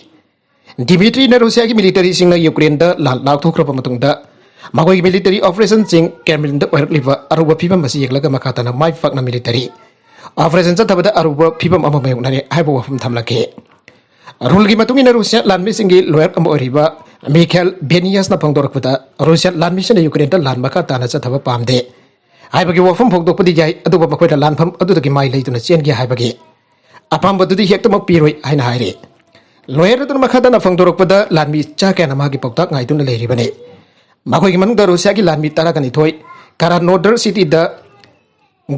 ꯗꯤꯃꯤꯇ꯭ꯔꯤꯅ ꯔꯨꯁꯤꯌꯥꯒꯤ ꯃꯤꯂꯤꯇꯔꯤꯁꯤꯡꯅ ꯌꯨꯀ꯭ꯔꯦꯟꯗ ꯂꯥꯟ ꯂꯥꯎꯊꯣꯛꯈ꯭ꯔꯕ ꯃꯇꯨꯡꯗ ꯃꯈꯣꯏꯒꯤ ꯃꯤꯂꯤꯇꯔꯤ ꯑꯣꯄꯔꯦꯁꯟꯁꯤꯡ ꯀ꯭ꯔꯦꯝꯂꯤꯟꯗ ꯑꯣꯏꯔꯛꯂꯤꯕ ꯑꯔꯨꯕ ꯐꯤꯕꯝ ꯑꯁꯤ ꯌꯦꯡꯂꯒ ꯃꯈꯥ ꯇꯥꯅ ꯃꯥꯏ ꯄꯥꯛꯅ ꯃꯤꯂꯤꯇꯔꯤ ꯑꯣꯄꯔꯦꯁꯟ ꯆꯠꯊꯕꯗ ꯑꯔꯨꯕ ꯐꯤꯕꯝ ꯑꯃ ꯃꯥꯌꯣꯛꯅꯔꯦ ꯍꯥꯏꯕ ꯋꯥꯐꯝ ꯊꯝꯂꯛꯈꯤ꯫ ꯔꯨꯜꯒꯤ ꯃꯇꯨꯡ ꯏꯟꯅ ꯔꯨꯁꯤꯌꯥ ꯂꯥꯟꯃꯤꯁꯤꯡꯒꯤ ꯂꯣꯌꯔ ꯑꯃ ꯑꯣꯏꯔꯤꯕ ꯃꯤꯈꯦꯜ ꯕꯦꯅꯤꯌꯁꯅ ꯐꯣꯡꯗꯣꯔꯛꯄꯗ ꯔꯨꯁꯤꯌꯥ ꯂꯥꯟꯃꯤꯁꯤꯡꯅ ꯌꯨꯀ꯭ꯔꯦꯟꯗ ꯂꯥꯟ ꯃꯈꯥ ꯇꯥꯅ ꯆꯠꯊꯕ ꯄꯥꯝꯗꯦ ꯍꯥꯏꯕꯒꯤ ꯋꯥꯐꯝ ꯐꯣꯡꯗꯣꯛꯄꯗꯤ ꯌꯥꯏ, ꯑꯗꯨꯕꯨ ꯃꯈꯣꯏꯅ ꯂꯥꯟꯐꯝ ꯑꯗꯨꯗꯒꯤ ꯃꯥꯏ ꯂꯩꯗꯨꯅ ꯆꯦꯟꯒꯦ ꯍꯥꯏꯕꯒꯤ ꯑꯄꯥꯝꯕꯗꯨꯗꯤ ꯍꯦꯛꯇꯃꯛ ꯄꯤꯔꯣꯏ ꯍꯥꯏꯅ ꯍꯥꯏꯔꯤ꯫ ꯂꯣꯌꯔ ꯑꯗꯨꯅ ꯃꯈꯥ ꯇꯥꯅ ꯐꯣꯡꯗꯣꯔꯛꯄꯗ ꯂꯥꯟꯃꯤ ꯆꯥ ꯀꯌꯥꯅ ꯃꯥꯒꯤ ꯄꯥꯎꯇꯥꯛ ꯉꯥꯏꯗꯨꯅ ꯂꯩꯔꯤꯕꯅꯤ꯫ ꯃꯈꯣꯏꯒꯤ ꯃꯅꯨꯡꯗ ꯔꯨꯁꯤꯌꯥꯒꯤ ꯂꯥꯟꯃꯤ ꯇꯔꯥꯒ ꯅꯤꯊꯣꯏ ꯀꯔꯥꯅꯣꯗꯔ ꯁꯤꯇꯤꯗ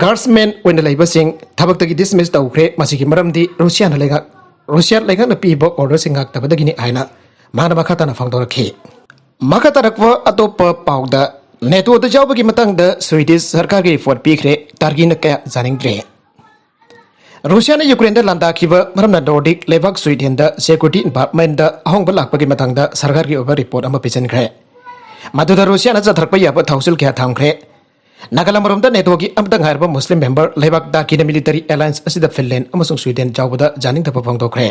ꯒꯥꯔꯁꯃꯦꯟ ꯑꯣꯏꯅ ꯂꯩꯕꯁꯤꯡ ꯊꯕꯛꯇꯒꯤ ꯗꯤꯁꯃꯤꯁ ꯇꯧꯈ꯭ꯔꯦ꯫ ꯃꯁꯤꯒꯤ ꯃꯔꯝꯗꯤ ꯔꯨꯁꯤꯌꯥꯅ ꯂꯩꯉꯥꯛ ꯔꯨꯁꯤꯌꯥ ꯂꯩꯉꯥꯛꯅ ꯄꯤꯕ ꯑꯣꯔꯗꯔꯁꯤꯡ ꯉꯥꯛꯇꯕꯗꯒꯤꯅꯤ ꯍꯥꯏꯅ ꯃꯥꯅ ꯃꯈꯥ ꯇꯥꯅ ꯐꯣꯡꯗꯣꯔꯛꯈꯤ꯫ ꯃꯈꯥ ꯇꯥꯔꯛꯄ ꯑꯇꯣꯞꯄ ꯄꯥꯎꯗ, ꯅꯦꯇꯣꯗ ꯌꯥꯎꯕꯒꯤ ꯃꯇꯥꯡꯗ ꯁ꯭ꯋꯤꯗꯤꯁ ꯁꯔꯀꯥꯔꯒꯤ ꯔꯤꯄꯣꯔꯠ ꯄꯤꯈ꯭ꯔꯦ, ꯇꯔꯀꯤꯅ ꯀꯌꯥ ꯌꯥꯅꯤꯡꯗ꯭ꯔꯦ꯫ ꯔꯨꯁꯤꯌꯥꯅ ꯌꯨꯀ꯭ꯔꯦꯟꯗ ꯂꯥꯟꯗꯥꯈꯤꯕ ꯃꯔꯝꯅ ꯅꯣꯔꯗꯤꯛ ꯂꯩꯕꯥꯛ ꯁ꯭ꯋꯤꯗꯦꯟꯗ ꯁꯦꯀ꯭ꯌꯨꯔꯤꯇꯤ ꯏꯟꯚꯥꯏꯔꯟꯃꯦꯟꯗ ꯑꯍꯣꯡꯕ ꯂꯥꯛꯄꯒꯤ ꯃꯇꯥꯡꯗ ꯁꯔꯀꯥꯔꯒꯤ ꯑꯣꯏꯕ ꯔꯤꯄꯣꯔꯠ ꯑꯃ ꯄꯤꯁꯤꯟꯈ꯭ꯔꯦ꯫ ꯃꯗꯨꯗ ꯔꯨꯁꯤꯌꯥꯅ ꯆꯠꯊꯔꯛꯄ ꯌꯥꯕ ꯊꯧꯁꯤꯜ ꯀꯌꯥ ꯊꯝꯈ꯭ꯔꯦ꯫ ꯅꯥꯒꯥꯂꯝ ꯑꯃꯔꯣꯝꯗ NATOꯒꯤ ꯑꯃꯠꯇ ꯉꯥꯏꯔꯕ ꯃꯨꯁꯂꯤꯝ ꯃꯦꯝꯕꯔ ꯂꯩꯕꯥꯛ ꯇꯔꯀꯤꯅ ꯃꯤꯂꯤꯇꯔꯤ ꯑꯦꯂꯥꯏꯟꯁ ꯑꯁꯤꯗ ꯐꯤꯟꯂꯦꯟ ꯑꯃꯁꯨꯡ ꯁ꯭ꯋꯤꯗꯦꯟ ꯌꯥꯎꯕꯗ ꯌꯥꯅꯤꯡꯗꯕ ꯐꯣꯡꯗꯣꯛꯈ꯭ꯔꯦ꯫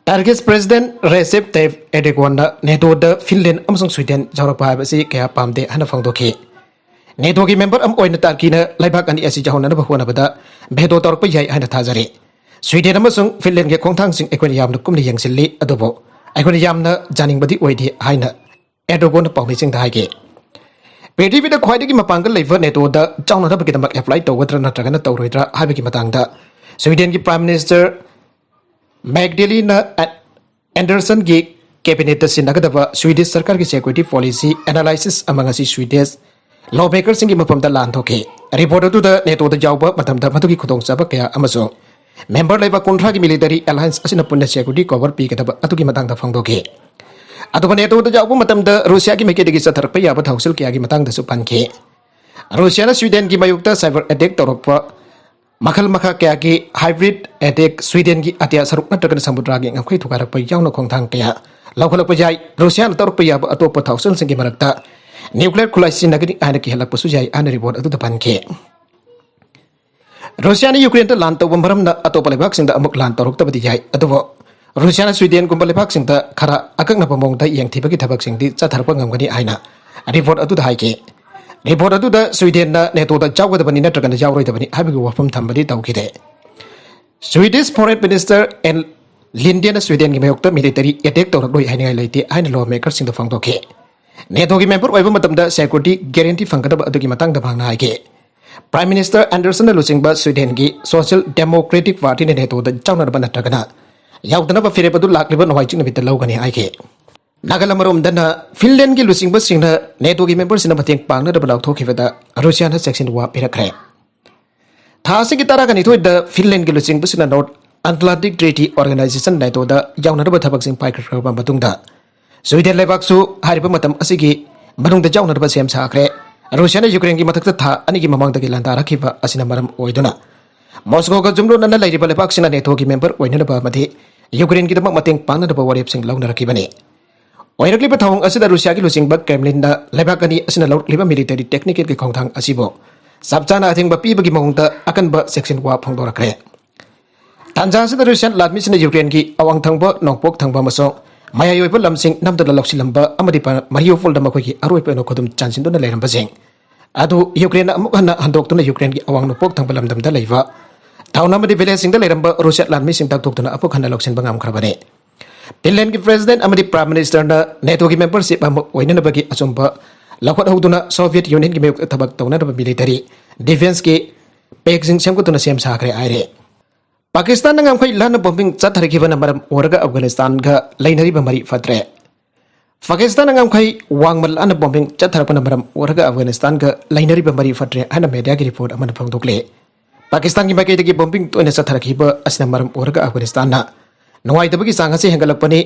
ꯇꯔꯀꯤꯁ ꯄ꯭ꯔꯦꯁꯤꯗꯦꯟꯠ ꯔꯦꯁꯦꯞ ꯇꯥꯏꯞ ꯑꯦꯔꯗꯣꯒꯥꯟꯅ NATOꯗ ꯐꯤꯟꯂꯦꯟ ꯑꯃꯁꯨꯡ ꯁ꯭ꯋꯤꯗꯦꯟ ꯌꯥꯎꯔꯛꯄ ꯍꯥꯏꯕꯁꯤ ꯀꯌꯥ ꯄꯥꯝꯗꯦ ꯍꯥꯏꯅ ꯐꯣꯡꯗꯣꯛꯈꯤ꯫ NATOꯒꯤ ꯃꯦꯝꯕꯔ ꯑꯃ ꯑꯣꯏꯅ ꯇꯔꯀꯤꯅ ꯂꯩꯕꯥꯛ ꯑꯅꯤ ꯑꯁꯤ ꯌꯧꯍꯟꯅꯅꯕ ꯍꯣꯠꯅꯕꯗ ꯚꯦꯇꯣ ꯇꯧꯔꯛꯄ ꯌꯥꯏ ꯍꯥꯏꯅ ꯊꯥꯖꯔꯤ꯫ ꯁ꯭ꯋꯤꯗꯦꯟ ꯑꯃꯁꯨꯡ ꯐꯤꯟꯂꯦꯟꯒꯤ ꯈꯣꯡꯊꯥꯡꯁꯤꯡ ꯑꯩꯈꯣꯏꯅ ꯌꯥꯝꯅ ꯀꯨꯞꯅ ꯌꯦꯡꯁꯤꯜꯂꯤ, ꯑꯗꯨꯕꯨ ꯑꯩꯈꯣꯏꯅ ꯌꯥꯝꯅ ꯌꯥꯅꯤꯡꯕꯗꯤ ꯑꯣꯏꯗꯦ ꯍꯥꯏꯅ ꯑꯦꯔꯗꯣꯒꯣꯟꯅ ꯄꯥꯎꯃꯤꯁꯤꯡꯗ ꯍꯥꯏꯈꯤ꯫ ꯄ꯭ꯔꯤꯊꯤꯕꯤꯗ ꯈ꯭ꯋꯥꯏꯗꯒꯤ ꯃꯄꯥꯡꯒꯜ ꯂꯩꯕ NATOꯗ ꯆꯥꯎꯅꯅꯕꯒꯤꯗꯃꯛ ꯑꯦꯄ꯭ꯂꯥꯏ ꯇꯧꯒꯗ꯭ꯔꯥ ꯅꯠꯇ꯭ꯔꯒꯅ ꯇꯧꯔꯣꯏꯗ꯭ꯔꯥ ꯍꯥꯏꯕꯒꯤ ꯃꯇꯥꯡꯗ ꯁ꯭ꯋꯤꯗꯦꯟꯒꯤ ꯄ꯭ꯔꯥꯏꯝ ꯃꯤꯅꯤꯁꯇꯔ ꯃꯦꯒꯗꯦꯂꯤꯅ ꯑꯦꯟꯗꯔꯁꯟꯒꯤ ꯀꯦꯕꯤꯅꯦꯠꯇ ꯁꯤꯟꯅꯒꯗꯕ ꯁ꯭ꯋꯤꯗꯤꯁ ꯁꯔꯀꯥꯔꯒꯤ ꯁꯦꯀ꯭ꯌꯨꯔꯤꯇꯤ ꯄꯣꯂꯤꯁꯤ ꯑꯦꯅꯥꯂꯥꯏꯁꯤꯁ ꯑꯃ ꯉꯁꯤ ꯁ꯭ꯋꯤꯗꯤꯁ ꯂꯣ ꯃꯦꯀꯔꯁꯤꯡꯒꯤ ꯃꯐꯝꯗ ꯂꯥꯟꯊꯣꯛꯈꯤ꯫ ꯔꯤꯄꯣꯔꯠ ꯑꯗꯨꯗ NATOꯗ ꯌꯥꯎꯕ ꯃꯇꯝꯗ ꯃꯗꯨꯒꯤ ꯈꯨꯗꯣꯡꯆꯥꯕ ꯀꯌꯥ ꯑꯃꯁꯨꯡ ꯃꯦꯝꯕꯔ ꯂꯩꯕꯥꯛ ꯀꯨꯟꯊ꯭ꯔꯥꯒꯤ ꯃꯤꯂꯤꯇꯔꯤ ꯑꯦꯂꯥꯏꯟꯁ ꯑꯁꯤꯅ ꯄꯨꯟꯅ ꯁꯦꯀ꯭ꯌꯨꯔꯤꯇꯤ ꯀꯣꯚꯔ ꯄꯤꯒꯗꯕ ꯑꯗꯨꯒꯤ ꯃꯇꯥꯡꯗ ꯐꯣꯡꯗꯣꯛꯈꯤ꯫ ꯑꯗꯨꯒ NATOꯗ ꯌꯥꯎꯕ ꯃꯇꯝꯗ ꯔꯨꯁꯤꯌꯥꯒꯤ ꯃꯥꯏꯀꯩꯗꯒꯤ ꯆꯠꯊꯔꯛꯄ ꯌꯥꯕ ꯊꯧꯁꯤꯜ ꯀꯌꯥꯒꯤ ꯃꯇꯥꯡꯗꯁꯨ ꯄꯟꯈꯤ꯫ ꯔꯨꯁꯤꯌꯥꯅ ꯁ꯭ꯋꯤꯗꯦꯟꯒꯤ ꯃꯥꯌꯣꯛꯇ ꯁꯥꯏꯕꯔ ꯑꯦꯇꯦꯛ ꯇꯧꯔꯛꯄ, ꯃꯈꯜ ꯃꯈꯥ ꯀꯌꯥꯒꯤ ꯍꯥꯏꯕ꯭ꯔꯤꯗ ꯑꯦꯇꯦꯛ, ꯁ꯭ꯋꯤꯗꯦꯟꯒꯤ ꯑꯇꯤꯌꯥ ꯁꯔꯨꯛ ꯅꯠꯇ꯭ꯔꯒꯅ ꯁꯃꯨꯗ꯭ꯔꯒꯤ ꯉꯝꯈꯩ ꯊꯨꯒꯥꯏꯔꯛꯄ ꯌꯥꯎꯅ ꯈꯣꯡꯊꯥꯡ ꯀꯌꯥ ꯂꯧꯈꯠꯂꯛꯄ ꯌꯥꯏ꯫ ꯔꯨꯁꯤꯌꯥꯅ ꯇꯧꯔꯛꯄ ꯌꯥꯕ ꯑꯇꯣꯞꯄ ꯊꯧꯁꯤꯜꯁꯤꯡꯒꯤ ꯃꯔꯛꯇ ꯅ꯭ꯌꯨꯀ꯭ꯂꯤꯌꯔ ꯈꯨꯠꯂꯥꯏ ꯁꯤꯖꯤꯟꯅꯒꯅꯤ ꯍꯥꯏꯅ ꯀꯤꯍꯜꯂꯛꯄꯁꯨ ꯌꯥꯏ ꯍꯥꯏꯅ ꯔꯤꯄꯣꯔꯠ ꯑꯗꯨꯗ ꯄꯟꯈꯤ꯫ ꯔꯨꯁꯤꯌꯥꯅ ꯌꯨꯀ꯭ꯔꯦꯟꯗ ꯂꯥꯟ ꯇꯧꯕ ꯃꯔꯝꯅ ꯑꯇꯣꯞꯄ ꯂꯩꯕꯥꯛꯁꯤꯡꯗ ꯑꯃꯨꯛ ꯂꯥꯟ ꯇꯧꯔꯛꯇꯕꯗꯤ ꯌꯥꯏ, ꯑꯗꯨꯕꯨ ꯔꯨꯁꯤꯌꯥꯅ ꯁ꯭ꯋꯤꯗꯦꯟꯒꯨꯝꯕ ꯂꯩꯕꯥꯛꯁꯤꯡꯗ ꯈꯔ ꯑꯀꯛꯅꯕ ꯃꯑꯣꯡꯗ ꯌꯦꯡꯊꯤꯕꯒꯤ ꯊꯕꯛꯁꯤꯡꯗꯤ ꯆꯠꯊꯔꯛꯄ ꯉꯝꯒꯅꯤ ꯍꯥꯏꯅ ꯔꯤꯄꯣꯔꯠ ꯑꯗꯨꯗ ꯍꯥꯏꯈꯤ꯫ ꯔꯤꯄꯣꯔꯠ ꯑꯗꯨꯗ ꯁ꯭ꯋꯤꯗꯦꯟꯅ NATOꯗ ꯌꯥꯎꯒꯗꯕꯅꯤ ꯅꯠꯇ꯭ꯔꯒꯅ ꯌꯥꯎꯔꯣꯏꯗꯕꯅꯤ ꯍꯥꯏꯕꯒꯤ ꯋꯥꯐꯝ ꯊꯝꯕꯗꯤ ꯇꯧꯈꯤꯗꯦ꯫ ꯁ꯭ꯋꯤꯗꯤꯁ ꯐꯣꯔꯦꯟ ꯃꯤꯅꯤꯁꯇꯔ ꯑꯦꯟ ꯂꯤꯟꯗꯦꯅ ꯁ꯭ꯋꯤꯗꯦꯟꯒꯤ ꯃꯥꯌꯣꯛꯇ ꯃꯤꯂꯤꯇꯔꯤ ꯑꯦꯇꯦꯛ ꯇꯧꯔꯛꯂꯣꯏ ꯍꯥꯏꯅꯤꯡꯉꯥꯏ ꯂꯩꯇꯦ ꯍꯥꯏꯅ ꯂꯣ ꯃꯦꯀꯔꯁꯤꯡꯗ ꯐꯣꯡꯗꯣꯛꯈꯤ꯫ NATOꯒꯤ ꯃꯦꯝꯕꯔ ꯑꯣꯏꯕ ꯃꯇꯝꯗ ꯁꯦꯀ꯭ꯌꯨꯔꯤꯇꯤ ꯒꯦꯔꯦꯟꯇꯤ ꯐꯪꯒꯗꯕ ꯑꯗꯨꯒꯤ ꯃꯇꯥꯡꯗ ꯃꯍꯥꯛꯅ ꯍꯥꯏꯈꯤ꯫ ꯄ꯭ꯔꯥꯏꯝ ꯃꯤꯅꯤꯁꯇꯔ ꯑꯦꯟꯗꯔꯁꯟꯅ ꯂꯨꯆꯤꯡꯕ ꯁ꯭ꯋꯤꯗꯦꯟꯒꯤ ꯁꯣꯁꯤꯌꯦꯜ ꯗꯦꯃꯣꯀ꯭ꯔꯦꯇꯤꯛ ꯄꯥꯔꯇꯤꯅ NATOꯗ ꯌꯥꯎꯅꯅꯕ ꯅꯠꯇ꯭ꯔꯒꯅ ꯌꯥꯎꯗꯅꯕ ꯐꯤꯔꯦꯞ ꯑꯗꯨ ꯂꯥꯛꯂꯤꯕ ꯅꯣꯡꯃꯥꯏꯖꯤꯡ ꯅꯨꯃꯤꯠꯇ ꯂꯧꯒꯅꯤ ꯍꯥꯏꯈꯤ꯫ ꯅꯥꯒꯥꯂꯝ ꯑꯃꯔꯣꯝꯗꯅ ꯐꯤꯟꯂꯦꯟꯒꯤ ꯂꯨꯆꯤꯡꯕꯁꯤꯡꯅ NATOꯒꯤ ꯃꯦꯝꯕꯔꯁꯤꯡꯅ ꯃꯇꯦꯡ ꯄꯥꯡꯅꯅꯕ ꯂꯥꯎꯊꯣꯛꯈꯤꯕꯗ ꯔꯨꯁꯤꯌꯥꯅ ꯆꯦꯛꯁꯤꯟ ꯋꯥ ꯄꯤꯔꯛꯈ꯭ꯔꯦ꯫ ꯊꯥ ꯑꯁꯤꯒꯤ ꯇꯔꯥꯒ ꯅꯤꯊꯣꯏꯗ ꯐꯤꯟꯂꯦꯟꯒꯤ ꯂꯨꯆꯤꯡꯕꯁꯤꯡꯅ ꯅꯣꯔꯠ ꯑꯦꯇꯂꯥꯟꯇꯤꯛ ꯇ꯭ꯔꯤꯇꯤ ꯑꯣꯔꯒꯅꯥꯏꯖꯦꯁꯟ NATOꯗ ꯌꯥꯎꯅꯅꯕ ꯊꯕꯛꯁꯤꯡ ꯄꯥꯏꯈꯠꯈ꯭ꯔꯕ ꯃꯇꯨꯡꯗ ꯁ꯭ꯋꯤꯗꯦꯟ ꯂꯩꯕꯥꯛꯁꯨ ꯍꯥꯏꯔꯤꯕ ꯃꯇꯝ ꯑꯁꯤꯒꯤ ꯃꯅꯨꯡꯗ ꯌꯥꯎꯅꯅꯕ ꯁꯦꯝ ꯁꯥꯈ꯭ꯔꯦ꯫ ꯔꯨꯁꯤꯌꯥꯅ ꯌꯨꯀ꯭ꯔꯦꯟꯒꯤ ꯃꯊꯛꯇ ꯊꯥ ꯑꯅꯤꯒꯤ ꯃꯃꯥꯡꯗꯒꯤ ꯂꯥꯟꯗꯥꯔꯛꯈꯤꯕ ꯑꯁꯤꯅ ꯃꯔꯝ ꯑꯣꯏꯗꯨꯅ ꯃꯣꯁꯀꯣꯒ ꯖꯨꯝꯂꯣꯟꯅꯅ ꯂꯩꯔꯤꯕ ꯂꯩꯕꯥꯛꯁꯤꯡꯅ NATOꯒꯤ ꯃꯦꯝꯕꯔ ꯑꯣꯏꯅꯅꯕ ꯑꯃꯗꯤ ꯌꯨꯀ꯭ꯔꯦꯟꯒꯤꯗꯃꯛ ꯃꯇꯦꯡ ꯄꯥꯡꯅꯅꯕ ꯋꯥꯔꯦꯞꯁꯤꯡ ꯂꯧꯅꯔꯛꯈꯤꯕꯅꯤ꯫ ꯑꯣꯏꯔꯛꯂꯤꯕ ꯊꯧꯑꯣꯡ ꯑꯁꯤꯗ ꯔꯨꯁꯤꯌꯥꯒꯤ ꯂꯨꯆꯤꯡꯕ ꯀ꯭ꯔꯦꯝꯂꯤꯟꯅ ꯂꯩꯕꯥꯛ ꯑꯅꯤ ꯑꯁꯤꯅ ꯂꯧꯔꯛꯂꯤꯕ ꯃꯤꯂꯤꯇꯔꯤ ꯇꯦꯛꯅꯤꯀꯦꯜꯒꯤ ꯈꯣꯡꯊꯥꯡ ꯑꯁꯤꯕꯨ ꯆꯞ ꯆꯥꯅ ꯑꯊꯤꯡꯕ ꯄꯤꯕꯒꯤ ꯃꯑꯣꯡꯗ ꯑꯀꯟꯕ ꯆꯦꯛꯁꯤꯟ ꯋꯥ ꯐꯣꯡꯗꯣꯔꯛꯈ꯭ꯔꯦ꯫ ꯇꯥꯟꯖꯥ ꯑꯁꯤꯗ ꯔꯨꯁꯤꯌꯥꯟ ꯂꯥꯟꯃꯤꯁꯤꯡꯅ ꯌꯨꯀ꯭ꯔꯦꯟꯒꯤ ꯑꯋꯥꯡ ꯊꯪꯕ, ꯅꯣꯡꯄꯣꯛ ꯊꯪꯕ ꯑꯃꯁꯨꯡ ꯃꯌꯥꯏ ꯑꯣꯏꯕ ꯂꯝꯁꯤꯡ ꯅꯝꯗꯨꯅ ꯂꯧꯁꯤꯜꯂꯝꯕ ꯑꯃꯗꯤ ꯄ-, ꯃꯔꯤꯌꯨꯄꯣꯜꯗ ꯃꯈꯣꯏꯒꯤ ꯑꯔꯣꯏꯕ ꯑꯣꯏꯅ ꯈꯨꯗꯨꯝ ꯆꯟꯁꯤꯟꯗꯨꯅ ꯂꯩꯔꯝꯕꯁꯤꯡ ꯑꯗꯨ ꯌꯨꯀ꯭ꯔꯦꯟꯅ ꯑꯃꯨꯛ ꯍꯟꯅ ꯍꯟꯗꯣꯛꯇꯨꯅ ꯌꯨꯀ꯭ꯔꯦꯟꯒꯤ ꯑꯋꯥꯡ ꯅꯣꯡꯄꯣꯛ ꯊꯪꯕ ꯂꯝꯗꯝꯗ ꯂꯩꯕ ꯇꯥꯎꯟ ꯑꯃꯗꯤ ꯚꯤꯂꯦꯖꯁꯤꯡꯗ ꯂꯩꯔꯝꯕ ꯔꯨꯁꯤꯌꯥꯟ ꯂꯥꯟꯃꯤꯁꯤꯡ ꯇꯛꯊꯣꯛꯇꯨꯅ ꯑꯃꯨꯛ ꯍꯟꯅ ꯂꯧꯁꯤꯟꯕ ꯉꯝꯈ꯭ꯔꯕꯅꯤ꯫ ꯐꯤꯟꯂꯦꯟꯒꯤ ꯄ꯭ꯔꯦꯁꯤꯗꯦꯟꯠ ꯑꯃꯗꯤ ꯄ꯭ꯔꯥꯏꯝ ꯃꯤꯅꯤꯁꯇꯔꯅ ꯅꯦꯇꯣꯒꯤ ꯃꯦꯝꯕꯔꯁꯤꯞ ꯑꯃ ꯑꯣꯏꯅꯅꯕꯒꯤ ꯑꯆꯨꯝꯕ ꯂꯧꯈꯠꯍꯧꯗꯨꯅ ꯁꯣꯚꯤꯌꯦꯠ ꯌꯨꯅꯤꯌꯟꯒꯤ ꯃꯥꯌꯣꯛꯇ ꯊꯕꯛ ꯇꯧꯅꯅꯕ ꯃꯤꯂꯤꯇꯔꯤ ꯗꯤꯐꯦꯟꯁꯀꯤ ꯄꯦꯛꯁꯤꯡ ꯁꯦꯝꯒꯠꯇꯨꯅ ꯁꯦꯝ ꯁꯥꯈ꯭ꯔꯦ ꯍꯥꯏꯔꯦ꯫ ꯄꯥꯀꯤꯁꯇꯥꯟꯅ ꯉꯝꯈꯩ ꯂꯥꯟꯅ ꯕꯣꯝꯕꯤꯡ ꯆꯠꯊꯔꯛꯈꯤꯕꯅ ꯃꯔꯝ ꯑꯣꯏꯔꯒ ꯑꯐꯒꯥꯅꯤꯁꯇꯥꯟꯒ ꯂꯩꯅꯔꯤꯕ ꯃꯔꯤ ꯐꯠꯇ꯭ꯔꯦ꯫ ꯄꯥꯀꯤꯁꯇꯥꯟꯅ ꯉꯝꯈꯩ ꯋꯥꯡꯃ ꯂꯥꯟꯅ ꯕꯣꯝꯕꯤꯡ ꯆꯠꯊꯔꯛꯄꯅ ꯃꯔꯝ ꯑꯣꯏꯔꯒ ꯑꯐꯒꯥꯅꯤꯁꯇꯥꯟꯒ ꯂꯩꯅꯔꯤꯕ ꯃꯔꯤ ꯐꯠꯇ꯭ꯔꯦ ꯍꯥꯏꯅ ꯃꯦꯗꯤꯌꯥꯒꯤ ꯔꯤꯄꯣꯔꯠ ꯑꯃꯅ ꯐꯣꯡꯗꯣꯛꯂꯤ꯫ ꯄꯥꯀꯤꯁꯇꯥꯟꯒꯤ ꯃꯥꯏꯀꯩꯗꯒꯤ ꯕꯣꯝꯕꯤꯡ ꯇꯣꯏꯅ ꯆꯠꯊꯔꯛꯈꯤꯕ ꯑꯁꯤꯅ ꯃꯔꯝ ꯑꯣꯏꯔꯒ ꯑꯐꯒꯥꯅꯤꯁꯇꯥꯟꯅ ꯅꯨꯡꯉꯥꯏꯇꯕꯒꯤ ꯆꯥꯡ ꯑꯁꯤ ꯍꯦꯟꯒꯠꯂꯛꯄꯅꯤ꯫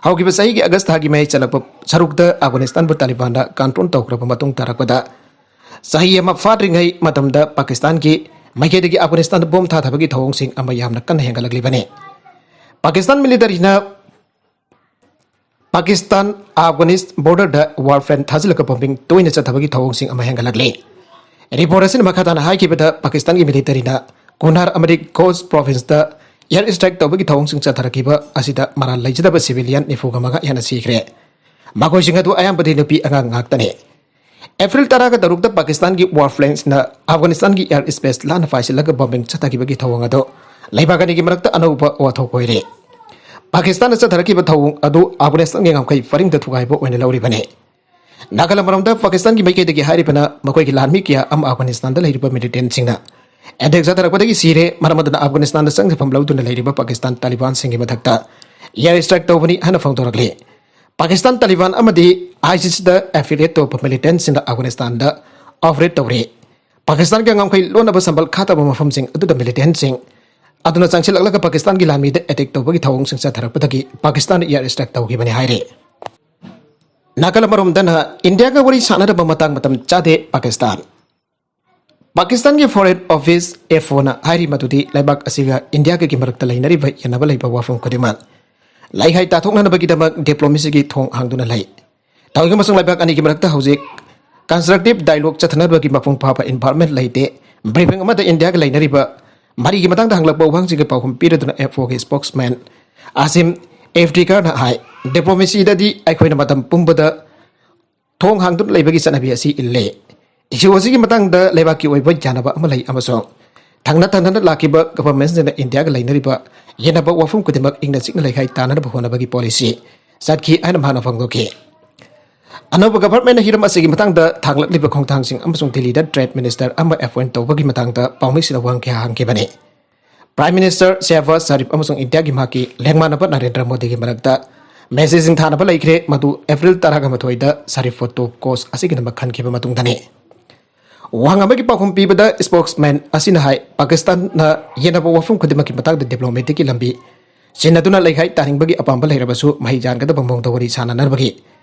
ꯍꯧꯈꯤꯕ ꯆꯍꯤꯒꯤ ꯑꯥꯒꯁ꯭ꯠ ꯊꯥꯒꯤ ꯃꯌꯥꯏ ꯆꯜꯂꯛꯄ ꯁꯔꯨꯛꯇ ꯑꯐꯒꯥꯅꯤꯁꯇꯥꯟꯕꯨ ꯇꯥꯂꯤꯕꯥꯟꯅ ꯀꯟꯇ꯭ꯔꯣꯜ ꯇꯧꯈ꯭ꯔꯕ ꯃꯇꯨꯡ ꯇꯥꯔꯛꯄꯗ ꯆꯍꯤ ꯑꯃ ꯐꯥꯗ꯭ꯔꯤꯉꯩ ꯃꯇꯝꯗ ꯄꯥꯀꯤꯁꯇꯥꯟꯒꯤ ꯃꯥꯏꯀꯩꯗꯒꯤ ꯑꯐꯒꯥꯅꯤꯁꯇꯥꯟꯗ ꯕꯣꯝ ꯊꯥꯊꯕꯒꯤ ꯊꯧꯑꯣꯡꯁꯤꯡ ꯑꯃ ꯌꯥꯝꯅ ꯀꯟꯅ ꯍꯦꯟꯒꯠꯂꯛꯂꯤꯕꯅꯤ꯫ ꯄꯥꯀꯤꯁꯇꯥꯟ ꯃꯤꯂꯤꯇꯔꯤꯅ ꯄꯥꯀꯤꯁꯇꯥꯟ ꯑꯐꯒꯥꯅꯤꯁ ꯕꯣꯔꯗꯔꯗ ꯋꯥꯔ ꯐ꯭ꯔꯦꯟ ꯊꯥꯖꯤꯜꯂꯒ ꯕꯣꯝꯕꯤꯡ ꯇꯣꯏꯅ ꯆꯠꯊꯕꯒꯤ ꯊꯧꯑꯣꯡꯁꯤꯡ ꯑꯃ ꯍꯦꯟꯒꯠꯂꯛꯂꯤ꯫ ꯔꯤꯄꯣꯔꯠ ꯑꯁꯤꯅ ꯃꯈꯥ ꯇꯥꯅ ꯍꯥꯏꯈꯤꯕꯗ, ꯄꯥꯀꯤꯁꯇꯥꯟꯒꯤ ꯃꯤꯂꯤꯇꯔꯤꯅ ꯀꯨꯅꯥꯔ ꯑꯃꯗꯤ ꯈꯣꯁ ꯄ꯭ꯔꯣꯚꯤꯟꯁꯇ ꯑꯦꯌꯔ ꯁ꯭ꯇ꯭ꯔꯥꯏꯛ ꯇꯧꯕꯒꯤ ꯊꯧꯑꯣꯡꯁꯤꯡ ꯆꯠꯊꯔꯛꯈꯤꯕ ꯑꯁꯤꯗ ꯃꯔꯥꯜ ꯂꯩꯖꯗꯕ ꯁꯤꯚꯤꯂꯤꯌꯟ ꯅꯤꯐꯨꯒ ꯃꯉꯥ ꯍꯦꯟꯅ ꯁꯤꯈ꯭ꯔꯦ꯫ ꯃꯈꯣꯏꯁꯤꯡ ꯑꯗꯨ ꯑꯌꯥꯝꯕꯗꯤ ꯅꯨꯄꯤ ꯑꯉꯥꯡ ꯉꯥꯛꯇꯅꯤ꯫ ꯑꯦꯄ꯭ꯔꯤꯜ ꯇꯔꯥꯒ ꯇꯔꯨꯛꯇ ꯄꯥꯀꯤꯁꯇꯥꯟꯒꯤ ꯋꯥꯔ ꯐ꯭ꯂꯦꯟꯁꯅ ꯑꯐꯒꯥꯅꯤꯁꯇꯥꯟꯒꯤ ꯑꯦꯌꯔ ꯁ꯭ꯄꯦꯁ ꯂꯥꯟꯅ ꯄꯥꯏꯁꯤꯜꯂꯒ ꯕꯣꯝꯕꯤꯡ ꯆꯠꯊꯈꯤꯕꯒꯤ ꯊꯧꯑꯣꯡ ꯑꯗꯨ ꯂꯩꯕꯥꯛ ꯑꯅꯤꯒꯤ ꯃꯔꯛꯇ ꯑꯅꯧꯕ ꯋꯥꯊꯣꯛ ꯑꯣꯏꯔꯦ꯫ ꯄꯥꯀꯤꯁꯇꯥꯟꯅ ꯆꯠꯊꯔꯛꯈꯤꯕ ꯊꯧꯑꯣꯡ ꯑꯗꯨ ꯑꯐꯒꯥꯅꯤꯁꯇꯥꯟꯒꯤ ꯉꯝꯈꯩ ꯄꯔꯤꯡꯗ ꯊꯨꯒꯥꯏꯕ ꯑꯣꯏꯅ ꯂꯧꯔꯤꯕꯅꯤ꯫ ꯅꯥꯒꯥꯂꯝ ꯃꯔꯣꯝꯗ ꯄꯥꯀꯤꯁꯇꯥꯟꯒꯤ ꯃꯥꯏꯀꯩꯗꯒꯤ ꯍꯥꯏꯔꯤꯕꯅ ꯃꯈꯣꯏꯒꯤ ꯂꯥꯟꯃꯤ ꯀꯌꯥ ꯑꯃ ꯑꯐꯒꯥꯅꯤꯁꯇꯥꯟꯗ ꯂꯩꯔꯤꯕ ꯃꯤꯂꯤꯇꯦꯟꯁꯤꯡꯅ ꯑꯦꯇꯦꯛ ꯆꯠꯊꯔꯛꯄꯗꯒꯤ ꯁꯤꯔꯦ, ꯃꯔꯝ ꯑꯗꯨꯅ ꯑꯐꯒꯥꯅꯤꯁꯇꯥꯟꯗ ꯆꯪꯖꯐꯝ ꯂꯧꯗꯨꯅ ꯂꯩꯔꯤꯕ ꯄꯥꯀꯤꯁꯇꯥꯟ ꯇꯥꯂꯤꯕꯥꯟꯁꯤꯡꯒꯤ ꯃꯊꯛꯇ ꯑꯦꯌꯔ ꯁ꯭ꯇ꯭ꯔꯥꯏꯛ ꯇꯧꯕꯅꯤ ꯍꯥꯏꯅ ꯐꯣꯡꯗꯣꯔꯛꯂꯤ꯫ ꯄꯥꯀꯤꯁꯇꯥꯟ ꯇꯥꯂꯤꯕꯥꯟ ꯑꯃꯗꯤ ꯑꯥꯏꯁꯤꯁꯇ ꯑꯦꯐꯤꯂꯤꯌꯦꯠ ꯇꯧꯕ ꯃꯤꯂꯤꯇꯦꯟꯁꯤꯡꯅ ꯑꯐꯒꯥꯅꯤꯁꯇꯥꯟꯗ ꯑꯣꯄꯔꯦꯠ ꯇꯧꯔꯤ꯫ ꯄꯥꯀꯤꯁꯇꯥꯟꯒ ꯉꯝꯈꯩ ꯂꯣꯟꯅꯕ ꯁꯝꯕꯜ ꯈꯥ ꯇꯥꯕ ꯃꯐꯝꯁꯤꯡ ꯑꯗꯨꯗ ꯃꯤꯂꯤꯇꯦꯟꯁꯤꯡ ꯑꯗꯨꯅ ꯆꯪꯁꯤꯜꯂꯛꯂꯒ ꯄꯥꯀꯤꯁꯇꯥꯟꯒꯤ ꯂꯥꯟꯃꯤꯗ ꯑꯦꯇꯦꯛ ꯇꯧꯕꯒꯤ ꯊꯧꯑꯣꯡꯁꯤꯡ ꯆꯠꯊꯔꯛꯄꯗꯒꯤ ꯄꯥꯀꯤꯁꯇꯥꯟ ꯑꯦꯌꯔ ꯁ꯭ꯇ꯭ꯔꯥꯏꯛ ꯇꯧꯈꯤꯕꯅꯤ ꯍꯥꯏꯔꯤ꯫ ꯅꯥꯒꯥꯂꯝ ꯑꯃꯔꯣꯝꯗꯅ ꯏꯟꯗꯤꯌꯥꯒ ꯋꯥꯔꯤ ꯁꯥꯟꯅꯗꯕ ꯃꯇꯥꯡ ꯃꯇꯝ ꯆꯥꯗꯦ ꯄꯥꯀꯤꯁꯇꯥꯟ꯫ ꯄꯥꯀꯤꯁꯇꯥꯟꯒꯤ ꯐꯣꯔꯦꯟ ꯑꯣꯐꯤꯁ ꯑꯦꯐ ꯑꯣꯅ ꯍꯥꯏꯔꯤ ꯃꯗꯨꯗꯤ ꯂꯩꯕꯥꯛ ꯑꯁꯤꯒ ꯏꯟꯗꯤꯌꯥꯒꯒꯤ ꯃꯔꯛꯇ ꯂꯩꯅꯔꯤꯕ ꯌꯦꯟꯅꯕ ꯂꯩꯕ ꯋꯥꯐꯝ ꯈꯨꯗꯤꯡꯃꯛ ꯂꯩꯈꯥꯏ ꯇꯥꯊꯣꯛꯅꯅꯕꯒꯤꯗꯃꯛ diplomacyꯒꯤ ꯊꯣꯡ ꯍꯥꯡꯗꯨꯅ ꯂꯩ꯫ ꯇꯥꯏꯋꯥꯟ ꯑꯃꯁꯨꯡ ꯂꯩꯕꯥꯛ ꯑꯅꯤꯒꯤ ꯃꯔꯛꯇ ꯍꯧꯖꯤꯛ constructive dialogue ꯆꯠꯊꯅꯕꯒꯤ ꯃꯄꯨꯡ ꯐꯥꯕ environment ꯂꯩꯇꯦ꯫ Briefing ꯑꯃꯗ ꯏꯟꯗꯤꯌꯥꯒ ꯂꯩꯅꯔꯤꯕ ꯃꯔꯤꯒꯤ ꯃꯇꯥꯡꯗ ꯍꯪꯂꯛꯄ ꯋꯥꯍꯪꯁꯤꯡꯒꯤ ꯄꯥꯎꯈꯨꯝ ꯄꯤꯔꯗꯨꯅ FOꯒꯤ spokesman ꯑꯁꯤꯝ ꯑꯦꯐꯇꯤꯀꯥꯔꯅ ꯍꯥꯏ, diplomacyꯗꯗꯤ ꯑꯩꯈꯣꯏꯅ ꯃꯇꯝ ꯄꯨꯝꯕꯗ ꯊꯣꯡ ꯍꯥꯡꯗꯨꯅ ꯂꯩꯕꯒꯤ ꯆꯠꯅꯕꯤ ꯑꯁꯤ ꯏꯜꯂꯦ꯫ Issue ꯑꯁꯤꯒꯤ ꯃꯇꯥꯡꯗ ꯂꯩꯕꯥꯛꯀꯤ ꯑꯣꯏꯕ ꯌꯥꯅꯕ ꯑꯃ ꯂꯩ ꯑꯃꯁꯨꯡ ꯊꯪꯅ ꯊꯪꯅꯅ ꯂꯥꯛꯈꯤꯕ governmentꯁꯤꯡꯅ ꯏꯟꯗꯤꯌꯥꯒ ꯂꯩꯅꯔꯤꯕ ꯌꯦꯟꯅꯕ ꯋꯥꯐꯝ ꯈꯨꯗꯤꯡꯃꯛ ꯏꯪꯅ ꯆꯤꯛꯅ ꯂꯩꯈꯥꯏ ꯇꯥꯅꯅꯕ ꯍꯣꯠꯅꯕꯒꯤ policy ꯆꯠꯈꯤ ꯍꯥꯏꯅ ꯃꯍꯥꯛꯅ ꯐꯣꯡꯗꯣꯛꯈꯤ꯫ ꯑꯅꯧꯕ governmentꯅ ꯍꯤꯔꯝ ꯑꯁꯤꯒꯤ ꯃꯇꯥꯡꯗ ꯊꯥꯡꯂꯛꯂꯤꯕ ꯈꯣꯡꯊꯥꯡꯁꯤꯡ ꯑꯃꯁꯨꯡ ꯗꯤꯜꯂꯤꯗ trade minister ꯑꯃ appoint ꯇꯧꯕꯒꯤ ꯃꯇꯥꯡꯗ ꯄꯥꯎꯃꯤꯁꯤꯅ ꯋꯥꯍꯪ ꯀꯌꯥ ꯍꯪꯈꯤꯕꯅꯤ꯫ Prime Minister ꯁꯦꯍꯕꯥꯖ ꯁꯔꯤꯐ ꯑꯃꯁꯨꯡ ꯏꯟꯗꯤꯌꯥꯒꯤ ꯃꯍꯥꯛꯀꯤ ꯂꯦꯡꯃꯥꯟꯅꯕ ꯅꯔꯦꯟꯗ꯭ꯔ ꯃꯣꯗꯤꯒꯤ ꯃꯔꯛꯇ messageꯁꯤꯡ ꯊꯥꯅꯕ ꯂꯩꯈ꯭ꯔꯦ, ꯃꯗꯨ ꯑꯦꯄ꯭ꯔꯤꯜ ꯇꯔꯥꯒ ꯃꯥꯊꯣꯏꯗ ꯁꯔꯤꯐꯄꯨ top course ꯑꯁꯤꯒꯤꯗꯃꯛ ꯈꯟꯈꯤꯕ ꯃꯇꯨꯡꯗꯅꯤ꯫ ꯋꯥꯍꯪ ꯑꯃꯒꯤ ꯄꯥꯎꯈꯨꯝ ꯄꯤꯕꯗ spokesman ꯑꯁꯤꯅ ꯍꯥꯏ, ꯄꯥꯀꯤꯁꯇꯥꯟꯅ ꯌꯦꯟꯅꯕ ꯋꯥꯐꯝ ꯈꯨꯗꯤꯡꯃꯛꯀꯤ ꯃꯇꯥꯡꯗ diplomaticꯀꯤ ꯂꯝꯕꯤ ꯁꯤꯟꯅꯗꯨꯅ ꯂꯩꯈꯥꯏ ꯇꯥꯅꯤꯡꯕꯒꯤ ꯑꯄꯥꯝꯕ ꯂꯩꯔꯕꯁꯨ ꯃꯍꯩ ꯌꯥꯟꯒꯗꯕ ꯃꯑꯣꯡꯗ ꯋꯥꯔꯤ ꯁꯥꯅꯅꯕꯒꯤ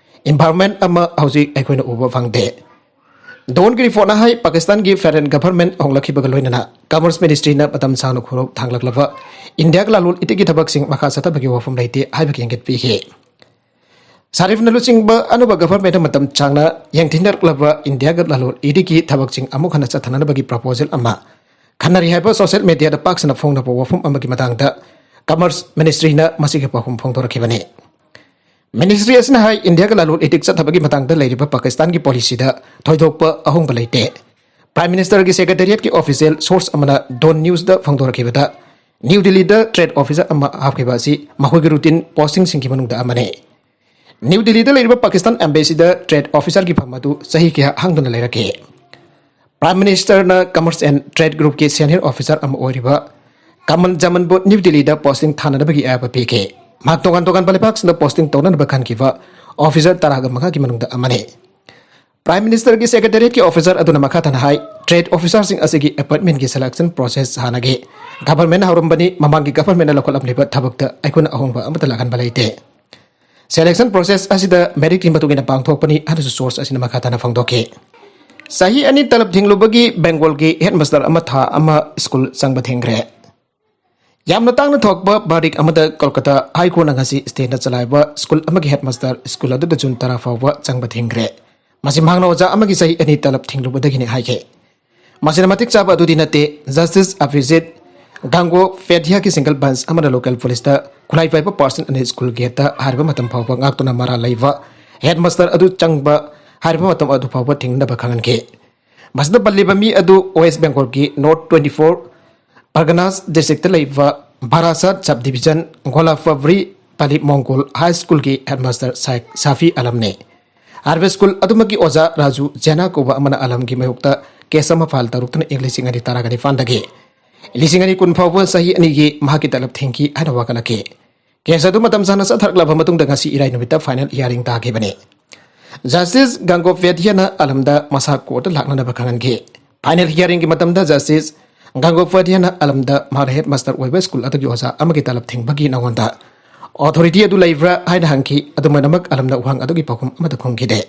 environment ꯑꯃ ꯍꯧꯖꯤꯛ ꯑꯩꯈꯣꯏꯅ ꯎꯕ ꯐꯪꯗꯦ꯫ ꯗꯣꯟꯒꯤ ꯔꯤꯄꯣꯔꯠꯅ ꯍꯥꯏ, ꯄꯥꯀꯤꯁꯇꯥꯟꯒꯤ ꯐꯦꯗꯔꯦꯜ ꯒꯚꯔꯟꯃꯦꯟꯠ ꯍꯣꯡꯂꯛꯈꯤꯕꯒ ꯂꯣꯏꯅꯅ ꯀꯃꯔꯁ ꯃꯤꯅꯤꯁꯇ꯭ꯔꯤꯅ ꯃꯇꯝ ꯁꯥꯡꯅ ꯈꯨꯔꯧ ꯊꯥꯡꯂꯛꯂꯕ ꯏꯟꯗꯤꯌꯥꯒ ꯂꯥꯂꯣꯟ ꯏꯇꯤꯛꯀꯤ ꯊꯕꯛꯁꯤꯡ ꯃꯈꯥ ꯆꯠꯊꯕꯒꯤ ꯋꯥꯐꯝ ꯂꯩꯇꯦ ꯍꯥꯏꯕꯒꯤ ꯏꯪꯒꯤꯠ ꯄꯤꯈꯤ꯫ ꯁꯥꯔꯤꯐꯅ ꯂꯨꯆꯤꯡꯕ ꯑꯅꯧꯕ ꯒꯚꯔꯟꯃꯦꯟꯠꯅ ꯃꯇꯝ ꯁꯥꯡꯅ ꯌꯦꯡꯊꯤꯅꯔꯛꯂꯕ ꯏꯟꯗꯤꯌꯥꯒ ꯂꯥꯂꯣꯟ ꯏꯇꯤꯛꯀꯤ ꯊꯕꯛꯁꯤꯡ ꯑꯃꯨꯛ ꯍꯟꯅ ꯆꯠꯊꯅꯅꯕꯒꯤ ꯄ꯭ꯔꯣꯄꯣꯖꯦꯜ ꯑꯃ ꯈꯟꯅꯔꯤ ꯍꯥꯏꯕ ꯁꯣꯁꯤꯌꯦꯜ ꯃꯤꯗꯤꯌꯥꯗ ꯄꯥꯛ ꯁꯟꯅ ꯐꯣꯡꯅꯕ ꯋꯥꯐꯝ ꯑꯃꯒꯤ ꯃꯇꯥꯡꯗ ꯀꯃꯔꯁ ꯃꯤꯅꯤꯁꯇ꯭ꯔꯤꯅ ꯃꯁꯤꯒꯤ ꯄꯥꯎꯈꯨꯝ ꯐꯣꯡꯗꯣꯔꯛꯈꯤꯕꯅꯤ꯫ ꯃꯤꯅꯤꯁꯇ꯭ꯔꯤ ꯑꯁꯤꯅ ꯍꯥꯏ, ꯏꯟꯗꯤꯌꯥꯒ ꯂꯥꯂꯣꯟ ꯏꯇꯤꯛ ꯆꯠꯊꯕꯒꯤ ꯃꯇꯥꯡꯗ ꯂꯩꯔꯤꯕ ꯄꯥꯀꯤꯁꯇꯥꯟꯒꯤ ꯄꯣꯂꯤꯁꯤꯗ ꯊꯣꯏꯗꯣꯛꯄ ꯑꯍꯣꯡꯕ ꯂꯩꯇꯦ꯫ ꯄ꯭ꯔꯥꯏꯝ ꯃꯤꯅꯤꯁꯇꯔꯒꯤ ꯁꯦꯀ꯭ꯔꯦꯇꯦꯔꯤꯌꯦꯠꯀꯤ ꯑꯣꯐꯤꯁꯤꯌꯦꯜ ꯁꯣꯔꯁ ꯑꯃꯅ ꯗꯣꯟ ꯅ꯭ꯌꯨꯁꯇ ꯐꯣꯡꯗꯣꯔꯛꯈꯤꯕꯗ, ꯅ꯭ꯌꯨ ꯗꯤꯜꯂꯤꯗ ꯇ꯭ꯔꯦꯗ ꯑꯣꯐꯤꯁꯥꯔ ꯑꯃ ꯍꯥꯞꯈꯤꯕ ꯑꯁꯤ ꯃꯈꯣꯏꯒꯤ ꯔꯨꯇꯤꯟ ꯄꯣꯁꯇꯤꯡꯁꯤꯡꯒꯤ ꯃꯅꯨꯡꯗ ꯑꯃꯅꯤ꯫ ꯅ꯭ꯌꯨ ꯗꯤꯜꯂꯤꯗ ꯂꯩꯔꯤꯕ ꯄꯥꯀꯤꯁꯇꯥꯟ ꯑꯦꯝꯕꯦꯁꯤꯗ ꯇ꯭ꯔꯦꯗ ꯑꯣꯐꯤꯁꯥꯔꯒꯤ ꯐꯝ ꯑꯗꯨ ꯆꯍꯤ ꯀꯌꯥ ꯍꯥꯡꯗꯨꯅ ꯂꯩꯔꯛꯈꯤ꯫ ꯄ꯭ꯔꯥꯏꯝ ꯃꯤꯅꯤꯁꯇꯔꯅ ꯀꯃꯔꯁ ꯑꯦꯟ ꯇ꯭ꯔꯦꯗ ꯒ꯭ꯔꯨꯞꯀꯤ ꯁꯦꯅꯤꯌꯔ ꯑꯣꯐꯤꯁꯥꯔ ꯑꯃ ꯑꯣꯏꯔꯤꯕ ꯀꯃꯜ ꯖꯃꯟꯕꯨ ꯅ꯭ꯌꯨ ꯗꯤꯜꯂꯤꯗ ꯄꯣꯁꯇꯤꯡ ꯊꯥꯅꯅꯕꯒꯤ ꯑꯌꯥꯕ ꯄꯤꯈꯤ꯫ ꯃꯍꯥꯛ ꯇꯣꯉꯥꯟ ꯇꯣꯉꯥꯟꯕ ꯂꯩꯕꯥꯛꯁꯤꯡꯗ ꯄꯣꯁꯇꯤꯡ ꯇꯧꯅꯅꯕ ꯈꯟꯈꯤꯕ ꯑꯣꯐꯤꯁꯥꯔ ꯇꯔꯥꯒ ꯃꯉꯥꯒꯤ ꯃꯅꯨꯡꯗ ꯑꯃꯅꯤ꯫ ꯄ꯭ꯔꯥꯏꯝ ꯃꯤꯅꯤꯁꯇꯔꯒꯤ ꯁꯦꯀ꯭ꯔꯦꯇꯦꯔꯤꯌꯦꯠꯀꯤ ꯑꯣꯐꯤꯁꯥꯔ ꯑꯗꯨꯅ ꯃꯈꯥ ꯇꯥꯅ ꯍꯥꯏ, ꯇ꯭ꯔꯦꯗ ꯑꯣꯐꯤꯁꯥꯔꯁꯤꯡ ꯑꯁꯤꯒꯤ ꯑꯦꯄꯣꯏꯟꯠꯃꯦꯟꯠꯀꯤ ꯁꯦꯂꯦꯛꯁꯟ ꯄ꯭ꯔꯣꯁꯦꯁ ꯍꯥꯟꯅꯒꯤ ꯒꯚꯔꯟꯃꯦꯟꯠꯅ ꯍꯧꯔꯝꯕꯅꯤ, ꯃꯃꯥꯡꯒꯤ ꯒꯚꯔꯟꯃꯦꯟꯠꯅ ꯂꯧꯈꯠꯂꯝꯂꯤꯕ ꯊꯕꯛꯇ ꯑꯩꯈꯣꯏꯅ ꯑꯍꯣꯡꯕ ꯑꯃꯠꯇ ꯂꯥꯛꯍꯟꯕ ꯂꯩꯇꯦ꯫ ꯁꯦꯂꯦꯛꯁꯟ ꯄ꯭ꯔꯣꯁꯦꯁ ꯑꯁꯤꯗ ꯃꯦꯔꯤꯠꯀꯤ ꯃꯇꯨꯡ ꯏꯟꯅ ꯄꯥꯡꯊꯣꯛꯄꯅꯤ ꯍꯥꯏꯅꯁꯨ ꯁꯣꯔꯁ ꯑꯁꯤꯅ ꯃꯈꯥ ꯇꯥꯅ ꯐꯣꯡꯗꯣꯛꯈꯤ꯫ ꯆꯍꯤ ꯑꯅꯤ ꯇꯂꯕ ꯊꯤꯡꯂꯨꯕꯒꯤ ꯕꯦꯡꯒꯣꯜꯒꯤ ꯍꯦꯗꯃꯥꯁꯇꯔ ꯑꯃ ꯊꯥ ꯑꯃ ꯁ꯭ꯀꯨꯜ ꯆꯪꯕ ꯊꯤꯡꯈ꯭ꯔꯦ꯫ ꯌꯥꯝꯅ ꯇꯥꯡꯅ ꯊꯣꯛꯄ verdict ꯑꯃꯗ ꯀꯣꯜꯀꯇꯥ ꯍꯥꯏ ꯀꯣꯔꯠꯅ ꯉꯁꯤ state ꯅ ꯆꯂꯥꯏꯕ ꯁ꯭ꯀꯨꯜ ꯑꯃꯒꯤ headmaster ꯁ꯭ꯀꯨꯜ ꯑꯗꯨꯗ ꯖꯨꯟ ꯇꯔꯥ ꯐꯥꯎꯕ ꯆꯪꯕ ꯊꯤꯡꯈ꯭ꯔꯦ꯫ ꯃꯁꯤ ꯃꯍꯥꯛꯅ ꯑꯣꯖꯥ ꯑꯃꯒꯤ ꯆꯍꯤ ꯑꯅꯤ ꯇꯂꯕ ꯊꯤꯡꯂꯨꯕꯗꯒꯤꯅꯤ ꯍꯥꯏꯈꯤ꯫ ꯃꯁꯤꯅ ꯃꯇꯤꯛ ꯆꯥꯕ ꯑꯗꯨꯗꯤ ꯅꯠꯇꯦ꯫ Justice Abhijit Gangopadhyayꯒꯤ single bench ꯑꯃꯅ local police ꯇ ꯈꯨꯠꯂꯥꯏ ꯄꯥꯏꯕ person ꯑꯅꯤ ꯁ꯭ꯀꯨꯜ gate ꯇ ꯍꯥꯏꯔꯤꯕ ꯃꯇꯝ ꯐꯥꯎꯕ ꯉꯥꯛꯇꯨꯅ ꯃꯔꯥꯜ ꯂꯩꯕ headmaster ꯑꯗꯨ ꯆꯪꯕ ꯍꯥꯏꯔꯤꯕ ꯃꯇꯝ ꯑꯗꯨ ꯐꯥꯎꯕ ꯊꯤꯡꯅꯕ ꯈꯪꯍꯟꯈꯤ꯫ ꯃꯁꯤꯗ ꯄꯜꯂꯤꯕ ꯃꯤ ꯑꯗꯨ West Bengalꯒꯤ North twenty four Parganas districtꯇ ꯂꯩꯕ Barasat subdivision Golaphabri Pali Mongol High Schoolꯒꯤ headmaster Sheikh Safi Alamꯅꯤ꯫ ꯍꯥꯏꯔꯤꯕ ꯁ꯭ꯀꯨꯜ ꯑꯗꯨꯃꯛꯀꯤ ꯑꯣꯖꯥ ꯔꯥꯖꯨ ꯖꯦꯅꯥ ꯀꯧꯕ ꯑꯃꯅ ꯑꯂꯝꯒꯤ ꯃꯥꯌꯣꯛꯇ case ꯑꯃ file ꯇꯧꯔꯛꯇꯨꯅ ꯏꯪ ꯂꯤꯁꯤꯡ ꯑꯅꯤ ꯇꯔꯥꯒ ꯅꯤꯄꯥꯟꯗꯒꯤ ꯂꯤꯁꯤꯡ ꯑꯅꯤ ꯀꯨꯟ ꯐꯥꯎꯕ ꯆꯍꯤ ꯑꯅꯤꯒꯤ ꯃꯍꯥꯛꯀꯤ ꯇꯂꯕ ꯊꯤꯡꯈꯤ ꯍꯥꯏꯅ ꯋꯥꯀꯠꯂꯛꯈꯤ꯫ Case ꯑꯗꯨ ꯃꯇꯝ ꯆꯥꯅ ꯆꯠꯊꯔꯛꯂꯕ ꯃꯇꯨꯡꯗ ꯉꯁꯤ ꯏꯔꯥꯏ ꯅꯨꯃꯤꯠꯇ final hearing ꯇꯥꯈꯤꯕꯅꯤ꯫ Justice Gangopadhyayꯅ ꯑꯂꯝꯗ ꯃꯁꯥ courtꯇ ꯂꯥꯛꯅꯅꯕ ꯈꯪꯍꯟꯈꯤ꯫ Final hearingꯒꯤ ꯃꯇꯝꯗ Justice Gangopadhyayꯅ ꯑꯂꯝꯗ ꯃꯍꯥꯛꯅ headmaster ꯑꯣꯏꯕ ꯁ꯭ꯀꯨꯜ ꯑꯗꯨꯒꯤ ꯑꯣꯖꯥ ꯑꯃꯒꯤ ꯇꯂꯕ ꯊꯤꯡꯕꯒꯤ ꯅꯉꯣꯟꯗ authority ꯑꯗꯨ ꯂꯩꯕ꯭ꯔꯥ ꯍꯥꯏꯅ ꯍꯪꯈꯤ꯫ ꯑꯗꯨꯃꯛꯅꯃꯛ ꯑꯂꯝꯅ ꯋꯥꯍꯪ ꯑꯗꯨꯒꯤ ꯄꯥꯎꯈꯨꯝ ꯑꯃꯠꯇ ꯈꯨꯝꯈꯤꯗꯦ꯫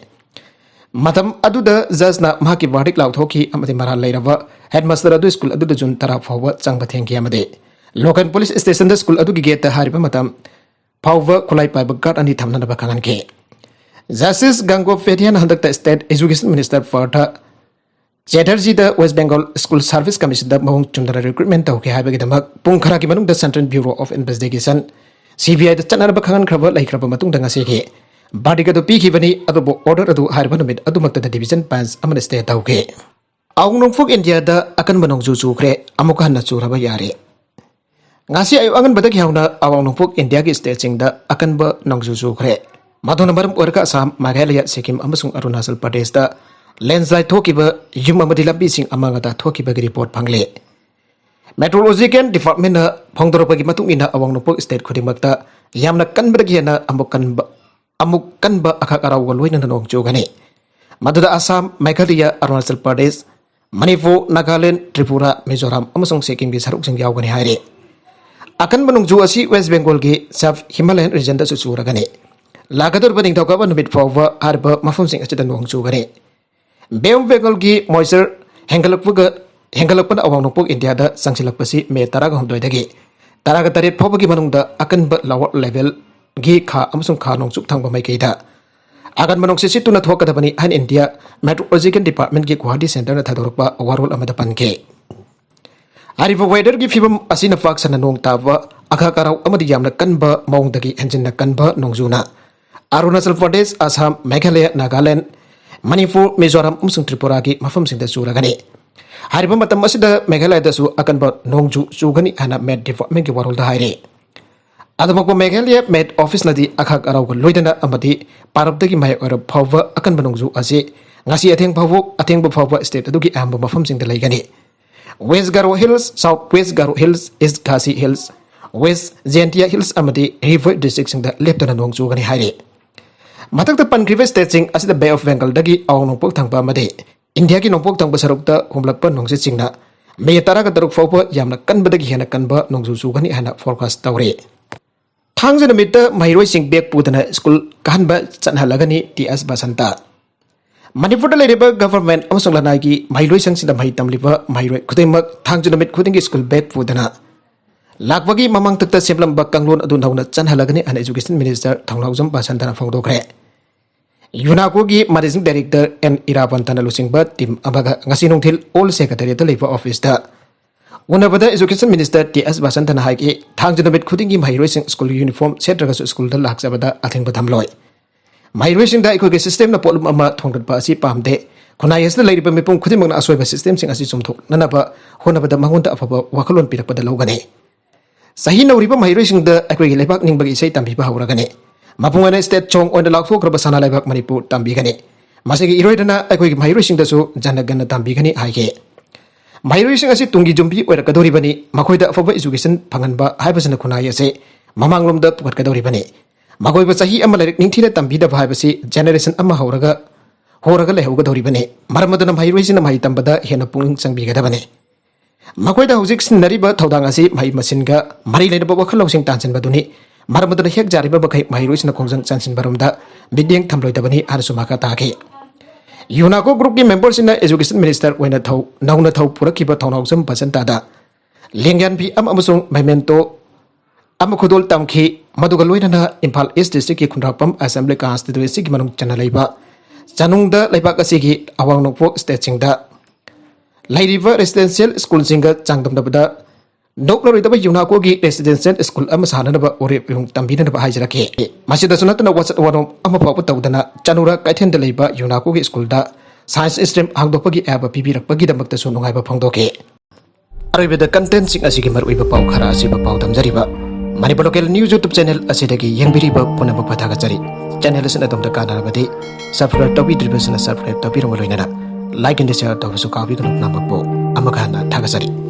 ꯃꯇꯝ ꯑꯗꯨꯗ judgeꯅ ꯃꯍꯥꯛꯀꯤ verdict ꯂꯥꯎꯊꯣꯛꯈꯤ ꯑꯃꯗꯤ ꯃꯔꯥꯜ ꯂꯩꯔꯕ headmaster ꯑꯗꯨ ꯁ꯭ꯀꯨꯜ ꯑꯗꯨꯗ ꯖꯨꯟ ꯇꯔꯥ ꯐꯥꯎꯕ ꯆꯪꯕ ꯊꯤꯡꯈꯤ ꯑꯃꯗꯤ local police stationꯗ ꯁ꯭ꯀꯨꯜ ꯑꯗꯨꯒꯤ gateꯇ ꯍꯥꯏꯔꯤꯕ ꯃꯇꯝ ꯐꯥꯎꯕ ꯈꯨꯠꯂꯥꯏ ꯄꯥꯏꯕ guard ꯑꯅꯤ ꯊꯝꯅꯅꯕ ꯈꯪꯍꯟꯈꯤ꯫ Justice Gangopadhyayꯅ ꯍꯟꯗꯛꯇ state education minister Partha Chatterjeeꯗ West Bengal School Service Commissionꯗ ꯃꯑꯣꯡ ꯆꯨꯝꯗꯅ recruitment ꯇꯧꯈꯤ ꯍꯥꯏꯕꯒꯤꯗꯃꯛ ꯄꯨꯡ ꯈꯔꯒꯤ ꯃꯅꯨꯡꯗ Central Bureau of Investigation, CBIꯗ ꯆꯠꯅꯅꯕ ꯈꯪꯍꯟꯈ꯭ꯔꯕ ꯂꯩꯈ꯭ꯔꯕ ꯃꯇꯨꯡꯗ ꯉꯁꯤꯒꯤ verdict ꯑꯗꯨ ꯄꯤꯈꯤꯕꯅꯤ꯫ ꯑꯗꯨꯕꯨ order ꯑꯗꯨ ꯍꯥꯏꯔꯤꯕ ꯅꯨꯃꯤꯠ ꯑꯗꯨꯃꯛꯇꯗ division bench ꯑꯃꯅ stay ꯇꯧꯈꯤ꯫ ꯑꯋꯥꯡ ꯅꯣꯡꯄꯣꯛ ꯏꯟꯗꯤꯌꯥꯗ ꯑꯀꯟꯕ ꯅꯣꯡꯖꯨ ꯆꯨꯈ꯭ꯔꯦ, ꯑꯃꯨꯛ ꯍꯟꯅ ꯆꯨꯔꯕ ꯌꯥꯔꯦ꯫ ꯉꯁꯤ ꯑꯌꯨꯛ ꯑꯉꯟꯕꯗꯒꯤ ꯍꯧꯅ ꯑꯋꯥꯡ ꯅꯣꯡꯄꯣꯛ ꯏꯟꯗꯤꯌꯥꯒꯤ stateꯁꯤꯡꯗ ꯑꯀꯟꯕ ꯅꯣꯡꯖꯨ ꯆꯨꯈ꯭ꯔꯦ꯫ ꯃꯗꯨꯅ ꯃꯔꯝ ꯑꯣꯏꯔꯒ ꯑꯁꯥꯝ, ꯃꯦꯘꯥꯂꯌꯥ, ꯁꯤꯛꯀꯤꯝ ꯑꯃꯁꯨꯡ ꯑꯔꯨꯅꯥꯆꯜ ꯄ꯭ꯔꯗꯦꯁꯇ landslide ꯊꯣꯛꯈꯤꯕ, ꯌꯨꯝ ꯑꯃꯗꯤ ꯂꯝꯕꯤꯁꯤꯡ ꯑꯃꯥꯡ ꯑꯇꯥ ꯊꯣꯛꯈꯤꯕꯒꯤ report ꯐꯪꯂꯦ꯫ Meteorological Departmentꯅ ꯐꯣꯡꯗꯣꯔꯛꯄꯒꯤ ꯃꯇꯨꯡ ꯏꯟꯅ ꯑꯋꯥꯡ ꯅꯣꯡꯄꯣꯛ state ꯈꯨꯗꯤꯡꯃꯛꯇ ꯌꯥꯝꯅ ꯀꯟꯕꯗꯒꯤ ꯍꯦꯟꯅ ꯑꯃꯨꯛ ꯀꯟꯕ, ꯑꯃꯨꯛ ꯀꯟꯕ ꯑꯈꯥꯛ ꯑꯔꯥꯎꯒ ꯂꯣꯏꯅꯅ ꯅꯣꯡ ꯆꯨꯒꯅꯤ꯫ ꯃꯗꯨꯗ ꯑꯁꯥꯝ, ꯃꯦꯘꯥꯂꯌꯥ, ꯑꯔꯨꯅꯥꯆꯜ ꯄ꯭ꯔꯗꯦꯁ, ꯃꯅꯤꯄꯨꯔ, ꯅꯥꯒꯥꯂꯦꯟ, ꯇ꯭ꯔꯤꯄꯨꯔꯥ, ꯃꯤꯖꯣꯔꯥꯝ ꯑꯃꯁꯨꯡ ꯁꯤꯛꯀꯤꯝꯒꯤ ꯁꯔꯨꯛꯁꯤꯡ ꯌꯥꯎꯒꯅꯤ ꯍꯥꯏꯔꯤ꯫ ꯑꯀꯟꯕ ꯅꯣꯡꯖꯨ ꯑꯁꯤ West Bengalꯒꯤ South Himalayan regionꯗꯁꯨ ꯆꯨꯔꯒꯅꯤ꯫ ꯂꯥꯛꯀꯗꯧꯔꯤꯕ ꯅꯤꯡꯊꯧꯀꯥꯕ ꯅꯨꯃꯤꯠ ꯐꯥꯎꯕ ꯍꯥꯏꯔꯤꯕ ꯃꯐꯝꯁꯤꯡ ꯑꯁꯤꯗ ꯅꯣꯡ ꯆꯨꯒꯅꯤ꯫ Bay of Bengalꯒꯤ moisture ꯍꯦꯟꯒꯠꯂꯛꯄꯒ, ꯍꯦꯟꯒꯠꯂꯛꯄꯅ ꯑꯋꯥꯡ ꯅꯣꯡꯄꯣꯛ ꯏꯟꯗꯤꯌꯥꯗ ꯆꯪꯁꯤꯜꯂꯛꯄꯁꯤ ꯃꯦ ꯇꯔꯥꯍꯨꯝꯗꯣꯏꯗꯒꯤ ꯇꯔꯥꯒ ꯇꯔꯦꯠ ꯐꯥꯎꯕꯒꯤ ꯃꯅꯨꯡꯗ ꯑꯀꯟꯕ lower levelꯒꯤ ꯈꯥ ꯑꯃꯁꯨꯡ ꯈꯥ ꯅꯣꯡꯆꯨꯞ ꯊꯪꯕ ꯃꯥꯏꯀꯩꯗ ꯑꯀꯟꯕ ꯅꯣꯡꯁꯤꯠ ꯁꯤꯠꯇꯨꯅ ꯊꯣꯛꯀꯗꯕꯅꯤ ꯍꯥꯏꯅ India Meteorological Departmentꯀꯤ ꯒꯨꯋꯥꯍꯥꯇꯤ centreꯅ ꯊꯥꯗꯣꯔꯛꯄ ꯋꯥꯔꯣꯜ ꯑꯃꯗ ꯄꯟꯈꯤ꯫ ꯍꯥꯏꯔꯤꯕ weatherꯒꯤ ꯐꯤꯕꯝ ꯑꯁꯤꯅ ꯄꯥꯛ ꯁꯟꯅ ꯅꯣꯡ ꯇꯥꯕ, ꯑꯈꯥꯛ ꯑꯔꯥꯎ ꯑꯃꯗꯤ ꯌꯥꯝꯅ ꯀꯟꯕ ꯃꯑꯣꯡꯗꯒꯤ ꯍꯦꯟꯖꯤꯟꯅ ꯀꯟꯕ ꯅꯣꯡꯖꯨꯅ ꯑꯔꯨꯅꯥꯆꯜ ꯄ꯭ꯔꯗꯦꯁ, ꯑꯁꯥꯝ, ꯃꯦꯘꯥꯂꯌꯥ, ꯅꯥꯒꯥꯂꯦꯟ, ꯃꯅꯤꯄꯨꯔ, ꯃꯤꯖꯣꯔꯥꯝ ꯑꯃꯁꯨꯡ ꯇ꯭ꯔꯤꯄꯨꯔꯥꯒꯤ ꯃꯐꯝꯁꯤꯡꯗ ꯆꯨꯔꯒꯅꯤ꯫ ꯍꯥꯏꯔꯤꯕ ꯃꯇꯝ ꯑꯁꯤꯗ ꯃꯦꯘꯥꯂꯌꯥꯗꯁꯨ ꯑꯀꯟꯕ ꯅꯣꯡꯖꯨ ꯆꯨꯒꯅꯤ ꯍꯥꯏꯅ Met Departmentꯀꯤ ꯋꯥꯔꯣꯜꯗ ꯍꯥꯏꯔꯤ꯫ ꯑꯗꯨꯃꯛꯄꯨ ꯃꯦꯘꯥꯂꯌꯥ Met Officeꯅꯗꯤ ꯑꯈꯥꯛ ꯑꯔꯥꯎꯒ ꯂꯣꯏꯅꯅ ꯑꯃꯗꯤ ꯄꯥꯔꯞꯇꯒꯤ ꯃꯌꯥꯏ ꯑꯣꯏꯔꯞ ꯐꯥꯎꯕ ꯑꯀꯟꯕ ꯅꯣꯡꯖꯨ ꯑꯁꯤ ꯉꯁꯤ ꯑꯊꯦꯡ ꯐꯥꯎꯕ, ꯑꯊꯦꯡꯕ ꯐꯥꯎꯕ state ꯑꯗꯨꯒꯤ ꯑꯌꯥꯝꯕ ꯃꯐꯝꯁꯤꯡꯗ ꯂꯩꯒꯅꯤ꯫ West Garo Hills, South West Garo Hills, East Khasi Hills, West Jaintia Hills ꯑꯃꯗꯤ Ri Bhoi districtꯁꯤꯡꯗ ꯂꯦꯞꯇꯅ ꯅꯣꯡ ꯆꯨꯒꯅꯤ ꯍꯥꯏꯔꯤ꯫ ꯃꯊꯛꯇ ꯄꯟꯈ꯭ꯔꯤꯕ stateꯁꯤꯡ ꯑꯁꯤꯗ Bay of Bengalꯗꯒꯤ ꯑꯋꯥꯡ ꯅꯣꯡꯄꯣꯛ ꯊꯪꯕ ꯑꯃꯗꯤ ꯏꯟꯗꯤꯌꯥꯒꯤ ꯅꯣꯡꯄꯣꯛ ꯊꯪꯕ ꯁꯔꯨꯛꯇ ꯍꯨꯝꯂꯛꯄ ꯅꯨꯡꯁꯤꯠꯁꯤꯡꯅ ꯃꯦ ꯇꯔꯥꯒ ꯇꯔꯨꯛ ꯐꯥꯎꯕ ꯌꯥꯝꯅ ꯀꯟꯕꯗꯒꯤ ꯍꯦꯟꯅ ꯀꯟꯕ ꯅꯣꯡꯖꯨ ꯆꯨꯒꯅꯤ ꯍꯥꯏꯅ forecast ꯇꯧꯔꯤ꯫ ꯊꯥꯡꯖ ꯅꯨꯃꯤꯠꯇ ꯃꯍꯩꯔꯣꯏꯁꯤꯡ bag ꯄꯨꯗꯅ ꯁ꯭ꯀꯨꯜ ꯀꯥꯍꯟꯕ ꯆꯠꯍꯜꯂꯒꯅꯤ, ꯇꯤ ꯑꯦꯁ ꯕꯁꯟꯇ꯫ ꯃꯅꯤꯄꯨꯔꯗ ꯂꯩꯔꯤꯕ government ꯑꯃꯁꯨꯡ ꯂꯅꯥꯏꯒꯤ ꯃꯍꯩꯔꯣꯏꯁꯪꯁꯤꯡꯗ ꯃꯍꯩ ꯇꯝꯂꯤꯕ ꯃꯍꯩꯔꯣꯏ ꯈꯨꯗꯤꯡꯃꯛ ꯊꯥꯡꯖ ꯅꯨꯃꯤꯠ ꯈꯨꯗꯤꯡꯒꯤ ꯁ꯭ꯀꯨꯜ bag ꯄꯨꯗꯅ ꯂꯥꯛꯄꯒꯤ ꯃꯃꯥꯡꯊꯛꯇ ꯁꯦꯝꯂꯝꯕ ꯀꯥꯡꯂꯣꯟ ꯑꯗꯨ ꯅꯧꯅ ꯆꯠꯍꯜꯂꯒꯅꯤ ꯍꯥꯏꯅ education minister ꯊꯧꯅꯥꯎꯖꯝ ꯕꯁꯟꯇꯅ ꯐꯣꯡꯗꯣꯛꯈ꯭ꯔꯦ꯫ ꯌꯨꯅꯥꯀꯣꯒꯤ managing director ꯑꯦꯟ ꯏꯔꯥꯕꯟꯇꯅ ꯂꯨꯆꯤꯡꯕ team ꯑꯃꯒ ꯉꯁꯤ ꯅꯨꯡꯊꯤꯜ Old Secretariatꯇ ꯂꯩꯕ officeꯇ ꯎꯅꯕꯗ education minister ꯇꯤ ꯑꯦꯁ ꯕꯁꯟꯇꯅ ꯍꯥꯏꯈꯤ, ꯊꯥꯡꯖ ꯅꯨꯃꯤꯠ ꯈꯨꯗꯤꯡꯒꯤ ꯃꯍꯩꯔꯣꯏꯁꯤꯡ ꯁ꯭ꯀꯨꯜꯒꯤ uniform ꯁꯦꯠꯇ꯭ꯔꯒꯁꯨ ꯁ꯭ꯀꯨꯜꯗ ꯂꯥꯛꯆꯕꯗ ꯑꯊꯤꯡꯕ ꯊꯝꯂꯣꯏ꯫ ꯃꯍꯩꯔꯣꯏꯁꯤꯡꯗ ꯑꯩꯈꯣꯏꯒꯤ systemꯅ ꯄꯣꯠꯂꯨꯝ ꯑꯃ ꯊꯣꯡꯒꯠꯄ ꯑꯁꯤ ꯄꯥꯝꯗꯦ꯫ ꯈꯨꯟꯅꯥꯏ ꯑꯁꯤꯗ ꯂꯩꯔꯤꯕ ꯃꯤꯄꯨꯝ ꯈꯨꯗꯤꯡꯃꯛꯅ ꯑꯁꯣꯏꯕ systemꯁꯤꯡ ꯑꯁꯤ ꯆꯨꯝꯊꯣꯛꯅꯅꯕ ꯍꯣꯠꯅꯕꯗ ꯃꯉꯣꯟꯗ ꯑꯐꯕ ꯋꯥꯈꯜꯂꯣꯟ ꯄꯤꯔꯛꯄꯗ ꯂꯧꯒꯅꯤ꯫ ꯆꯍꯤ ꯅꯧꯔꯤꯕ ꯃꯍꯩꯔꯣꯏꯁꯤꯡꯗ ꯑꯩꯈꯣꯏꯒꯤ ꯂꯩꯕꯥꯛ ꯅꯤꯡꯕꯒꯤ ꯏꯁꯩ ꯇꯝꯕꯤꯕ ꯍꯧꯔꯒꯅꯤ꯫ ꯃꯄꯨꯡ ꯑꯣꯏꯅ state song ꯑꯣꯏꯅ ꯂꯥꯎꯊꯣꯛꯈ꯭ꯔꯕ ꯁꯅꯥ ꯂꯩꯕꯥꯛ ꯃꯅꯤꯄꯨꯔ ꯇꯝꯕꯤꯒꯅꯤ꯫ ꯃꯁꯤꯒꯤ ꯏꯔꯣꯏꯗꯅ ꯑꯩꯈꯣꯏꯒꯤ ꯃꯍꯩꯔꯣꯏꯁꯤꯡꯗꯁꯨ ꯖꯅ ꯒꯅ ꯇꯝꯕꯤꯒꯅꯤ ꯍꯥꯏꯈꯤ꯫ ꯃꯍꯩꯔꯣꯏꯁꯤꯡ ꯑꯁꯤ ꯇꯨꯡꯒꯤ ꯌꯨꯝꯕꯤ ꯑꯣꯏꯔꯛꯀꯗꯧꯔꯤꯕꯅꯤ꯫ ꯃꯈꯣꯏꯗ ꯑꯐꯕ education ꯐꯪꯍꯟꯕ ꯍꯥꯏꯕꯁꯤꯅ ꯈꯨꯟꯅꯥꯏ ꯑꯁꯤ ꯃꯃꯥꯡꯂꯣꯝꯗ ꯄꯨꯈꯠꯀꯗꯧꯔꯤꯕꯅꯤ꯫ ꯃꯈꯣꯏꯕꯨ ꯆꯍꯤ ꯑꯃ ꯂꯥꯏꯔꯤꯛ ꯅꯤꯡꯊꯤꯅ ꯇꯝꯕꯤꯗꯕ ꯍꯥꯏꯕꯁꯤ generation ꯑꯃ ꯍꯧꯔꯒ, ꯍꯣꯔꯒ ꯂꯩꯍꯧꯒꯗꯧꯔꯤꯕꯅꯤ꯫ ꯃꯔꯝ ꯑꯗꯨꯅ ꯃꯍꯩꯔꯣꯏꯁꯤꯡꯅ ꯃꯍꯩ ꯇꯝꯕꯗ ꯍꯦꯟꯅ ꯄꯨꯛꯅꯤꯡ ꯆꯪꯕꯤꯒꯗꯕꯅꯤ꯫ ꯃꯈꯣꯏꯗ ꯍꯧꯖꯤꯛ ꯁꯤꯖꯤꯟꯅꯔꯤꯕ ꯊꯧꯗꯥꯡ ꯑꯁꯤ ꯃꯍꯩ ꯃꯁꯤꯡꯒ ꯃꯔꯤ ꯂꯩꯅꯕ ꯋꯥꯈꯜ ꯂꯧꯁꯤꯡ ꯇꯥꯟꯁꯤꯟꯕꯗꯨꯅꯤ꯫ ꯃꯔꯝ ꯑꯗꯨꯅ ꯍꯦꯛ ꯌꯥꯔꯤꯕ ꯃꯈꯩ ꯃꯍꯩꯔꯣꯏꯁꯤꯡꯅ ꯈꯣꯡꯖꯪ ꯆꯟꯁꯤꯟꯕꯔꯣꯝꯗ ꯃꯤꯠꯌꯦꯡ ꯊꯝꯂꯣꯏꯗꯕꯅꯤ ꯍꯥꯏꯅꯁꯨ ꯃꯈꯥ ꯇꯥꯈꯤ꯫ ꯌꯨꯅꯥꯀꯣ groupꯀꯤ memberꯁꯤꯡꯅ education minister ꯑꯣꯏꯅ ꯊꯧ, ꯅꯧꯅ ꯊꯧ ꯄꯨꯔꯛꯈꯤꯕ ꯊꯧꯅꯥꯎꯖꯝ ꯕꯁꯟꯇꯗ ꯂꯦꯡꯌꯥꯟꯕꯤ ꯑꯃ ꯑꯃꯁꯨꯡ ꯃꯦꯃꯦꯟꯇꯣ ꯑꯃ ꯈꯨꯗꯣꯜ ꯇꯝꯈꯤ꯫ ꯃꯗꯨꯒ ꯂꯣꯏꯅꯅ ꯏꯝꯐꯥꯜ ꯏꯁ ꯗꯤꯁꯇ꯭ꯔꯤꯛꯀꯤ ꯈꯨꯟꯗ꯭ꯔꯥꯛꯄꯝ ꯑꯦꯁꯦꯝꯕ꯭ꯂꯤ ꯀꯟꯁꯇꯤꯇ꯭ꯋꯦꯟꯁꯤꯒꯤ ꯃꯅꯨꯡ ꯆꯟꯅ ꯂꯩꯕ ꯆꯅꯨꯡꯗ ꯂꯩꯕꯥꯛ ꯑꯁꯤꯒꯤ ꯑꯋꯥꯡ ꯅꯣꯡꯄꯣꯛ ꯁ꯭ꯇꯦꯠꯁꯤꯡꯗ ꯂꯩꯔꯤꯕ ꯔꯦꯁꯤꯗꯦꯟꯁꯤꯌꯦꯜ ꯁ꯭ꯀꯨꯜꯁꯤꯡꯒ ꯆꯥꯡꯗꯝꯅꯕꯗ ꯅꯣꯛꯂꯔꯣꯏꯗꯕ ꯌꯨꯅꯥꯀꯣꯒꯤ ꯔꯦꯁꯤꯗꯦꯟꯁꯤꯌꯦꯜ ꯁ꯭ꯀꯨꯜ ꯑꯃ ꯁꯥꯅꯅꯕ ꯋꯥꯔꯦꯞ ꯏꯍꯨꯝ ꯇꯝꯕꯤꯅꯅꯕ ꯍꯥꯏꯖꯔꯛꯀꯦ꯫ ꯃꯁꯤꯗꯁꯨ ꯅꯠꯇꯅ ꯋꯥꯆꯠ ꯋꯥꯔꯣꯝ ꯑꯃꯐꯥꯎꯕ ꯇꯧꯗꯅ ꯆꯅꯨꯔꯥ ꯀꯩꯊꯦꯜꯗ ꯂꯩꯕ ꯌꯨꯅꯥꯀꯣꯒꯤ ꯁ꯭ꯀꯨꯜꯗ ꯁꯥꯏꯟꯁ ꯁ꯭ꯇ꯭ꯔꯤꯝ ꯍꯥꯡꯗꯣꯛꯄꯒꯤ ꯑꯌꯥꯕ ꯄꯤꯕꯤꯔꯛꯄꯒꯤꯗꯃꯛꯇꯁꯨ ꯅꯨꯡꯉꯥꯏꯕ ꯐꯣꯡꯗꯣꯛꯈꯤ꯫ ꯑꯔꯣꯏꯕꯗ ꯀꯟꯇꯦꯟꯁꯤꯡ ꯑꯁꯤꯒꯤ ꯃꯔꯨꯑꯣꯏꯕ ꯄꯥꯎ ꯈꯔ ꯑꯁꯤꯕꯨ ꯄꯥꯎ ꯗꯝꯖꯔꯤꯕ Manipur local news YouTube channel ꯑꯁꯤꯗꯒꯤ ꯌꯦꯡꯕꯤꯔꯤꯕ ꯄꯨꯝꯅꯃꯛꯄꯨ ꯊꯥꯒꯠꯆꯔꯤ꯫ ꯆꯦꯅꯦꯜ ꯑꯁꯤꯅ ꯑꯗꯣꯝꯗ ꯀꯥꯟꯅꯔꯕꯗꯤ ꯁꯕꯁꯀ꯭ꯔꯥꯏꯕ ꯇꯧꯕꯤꯗ꯭ꯔꯤꯕꯁꯤꯅ ꯁꯕꯁꯀ꯭ꯔꯥꯏꯕ ꯇꯧꯕꯤꯔꯝꯕ ꯂꯣꯏꯅꯅ ꯂꯥꯏꯛ ꯑꯦꯟ ꯁꯤꯌꯔ ꯇꯧꯕꯁꯨ ꯀꯥꯎꯕꯤꯒꯅꯨ꯫ ꯄꯨꯝꯅꯃꯛꯄꯨ ꯑꯃꯨꯛ ꯍꯟꯅ ꯊꯥꯒꯠꯆꯔꯤ꯫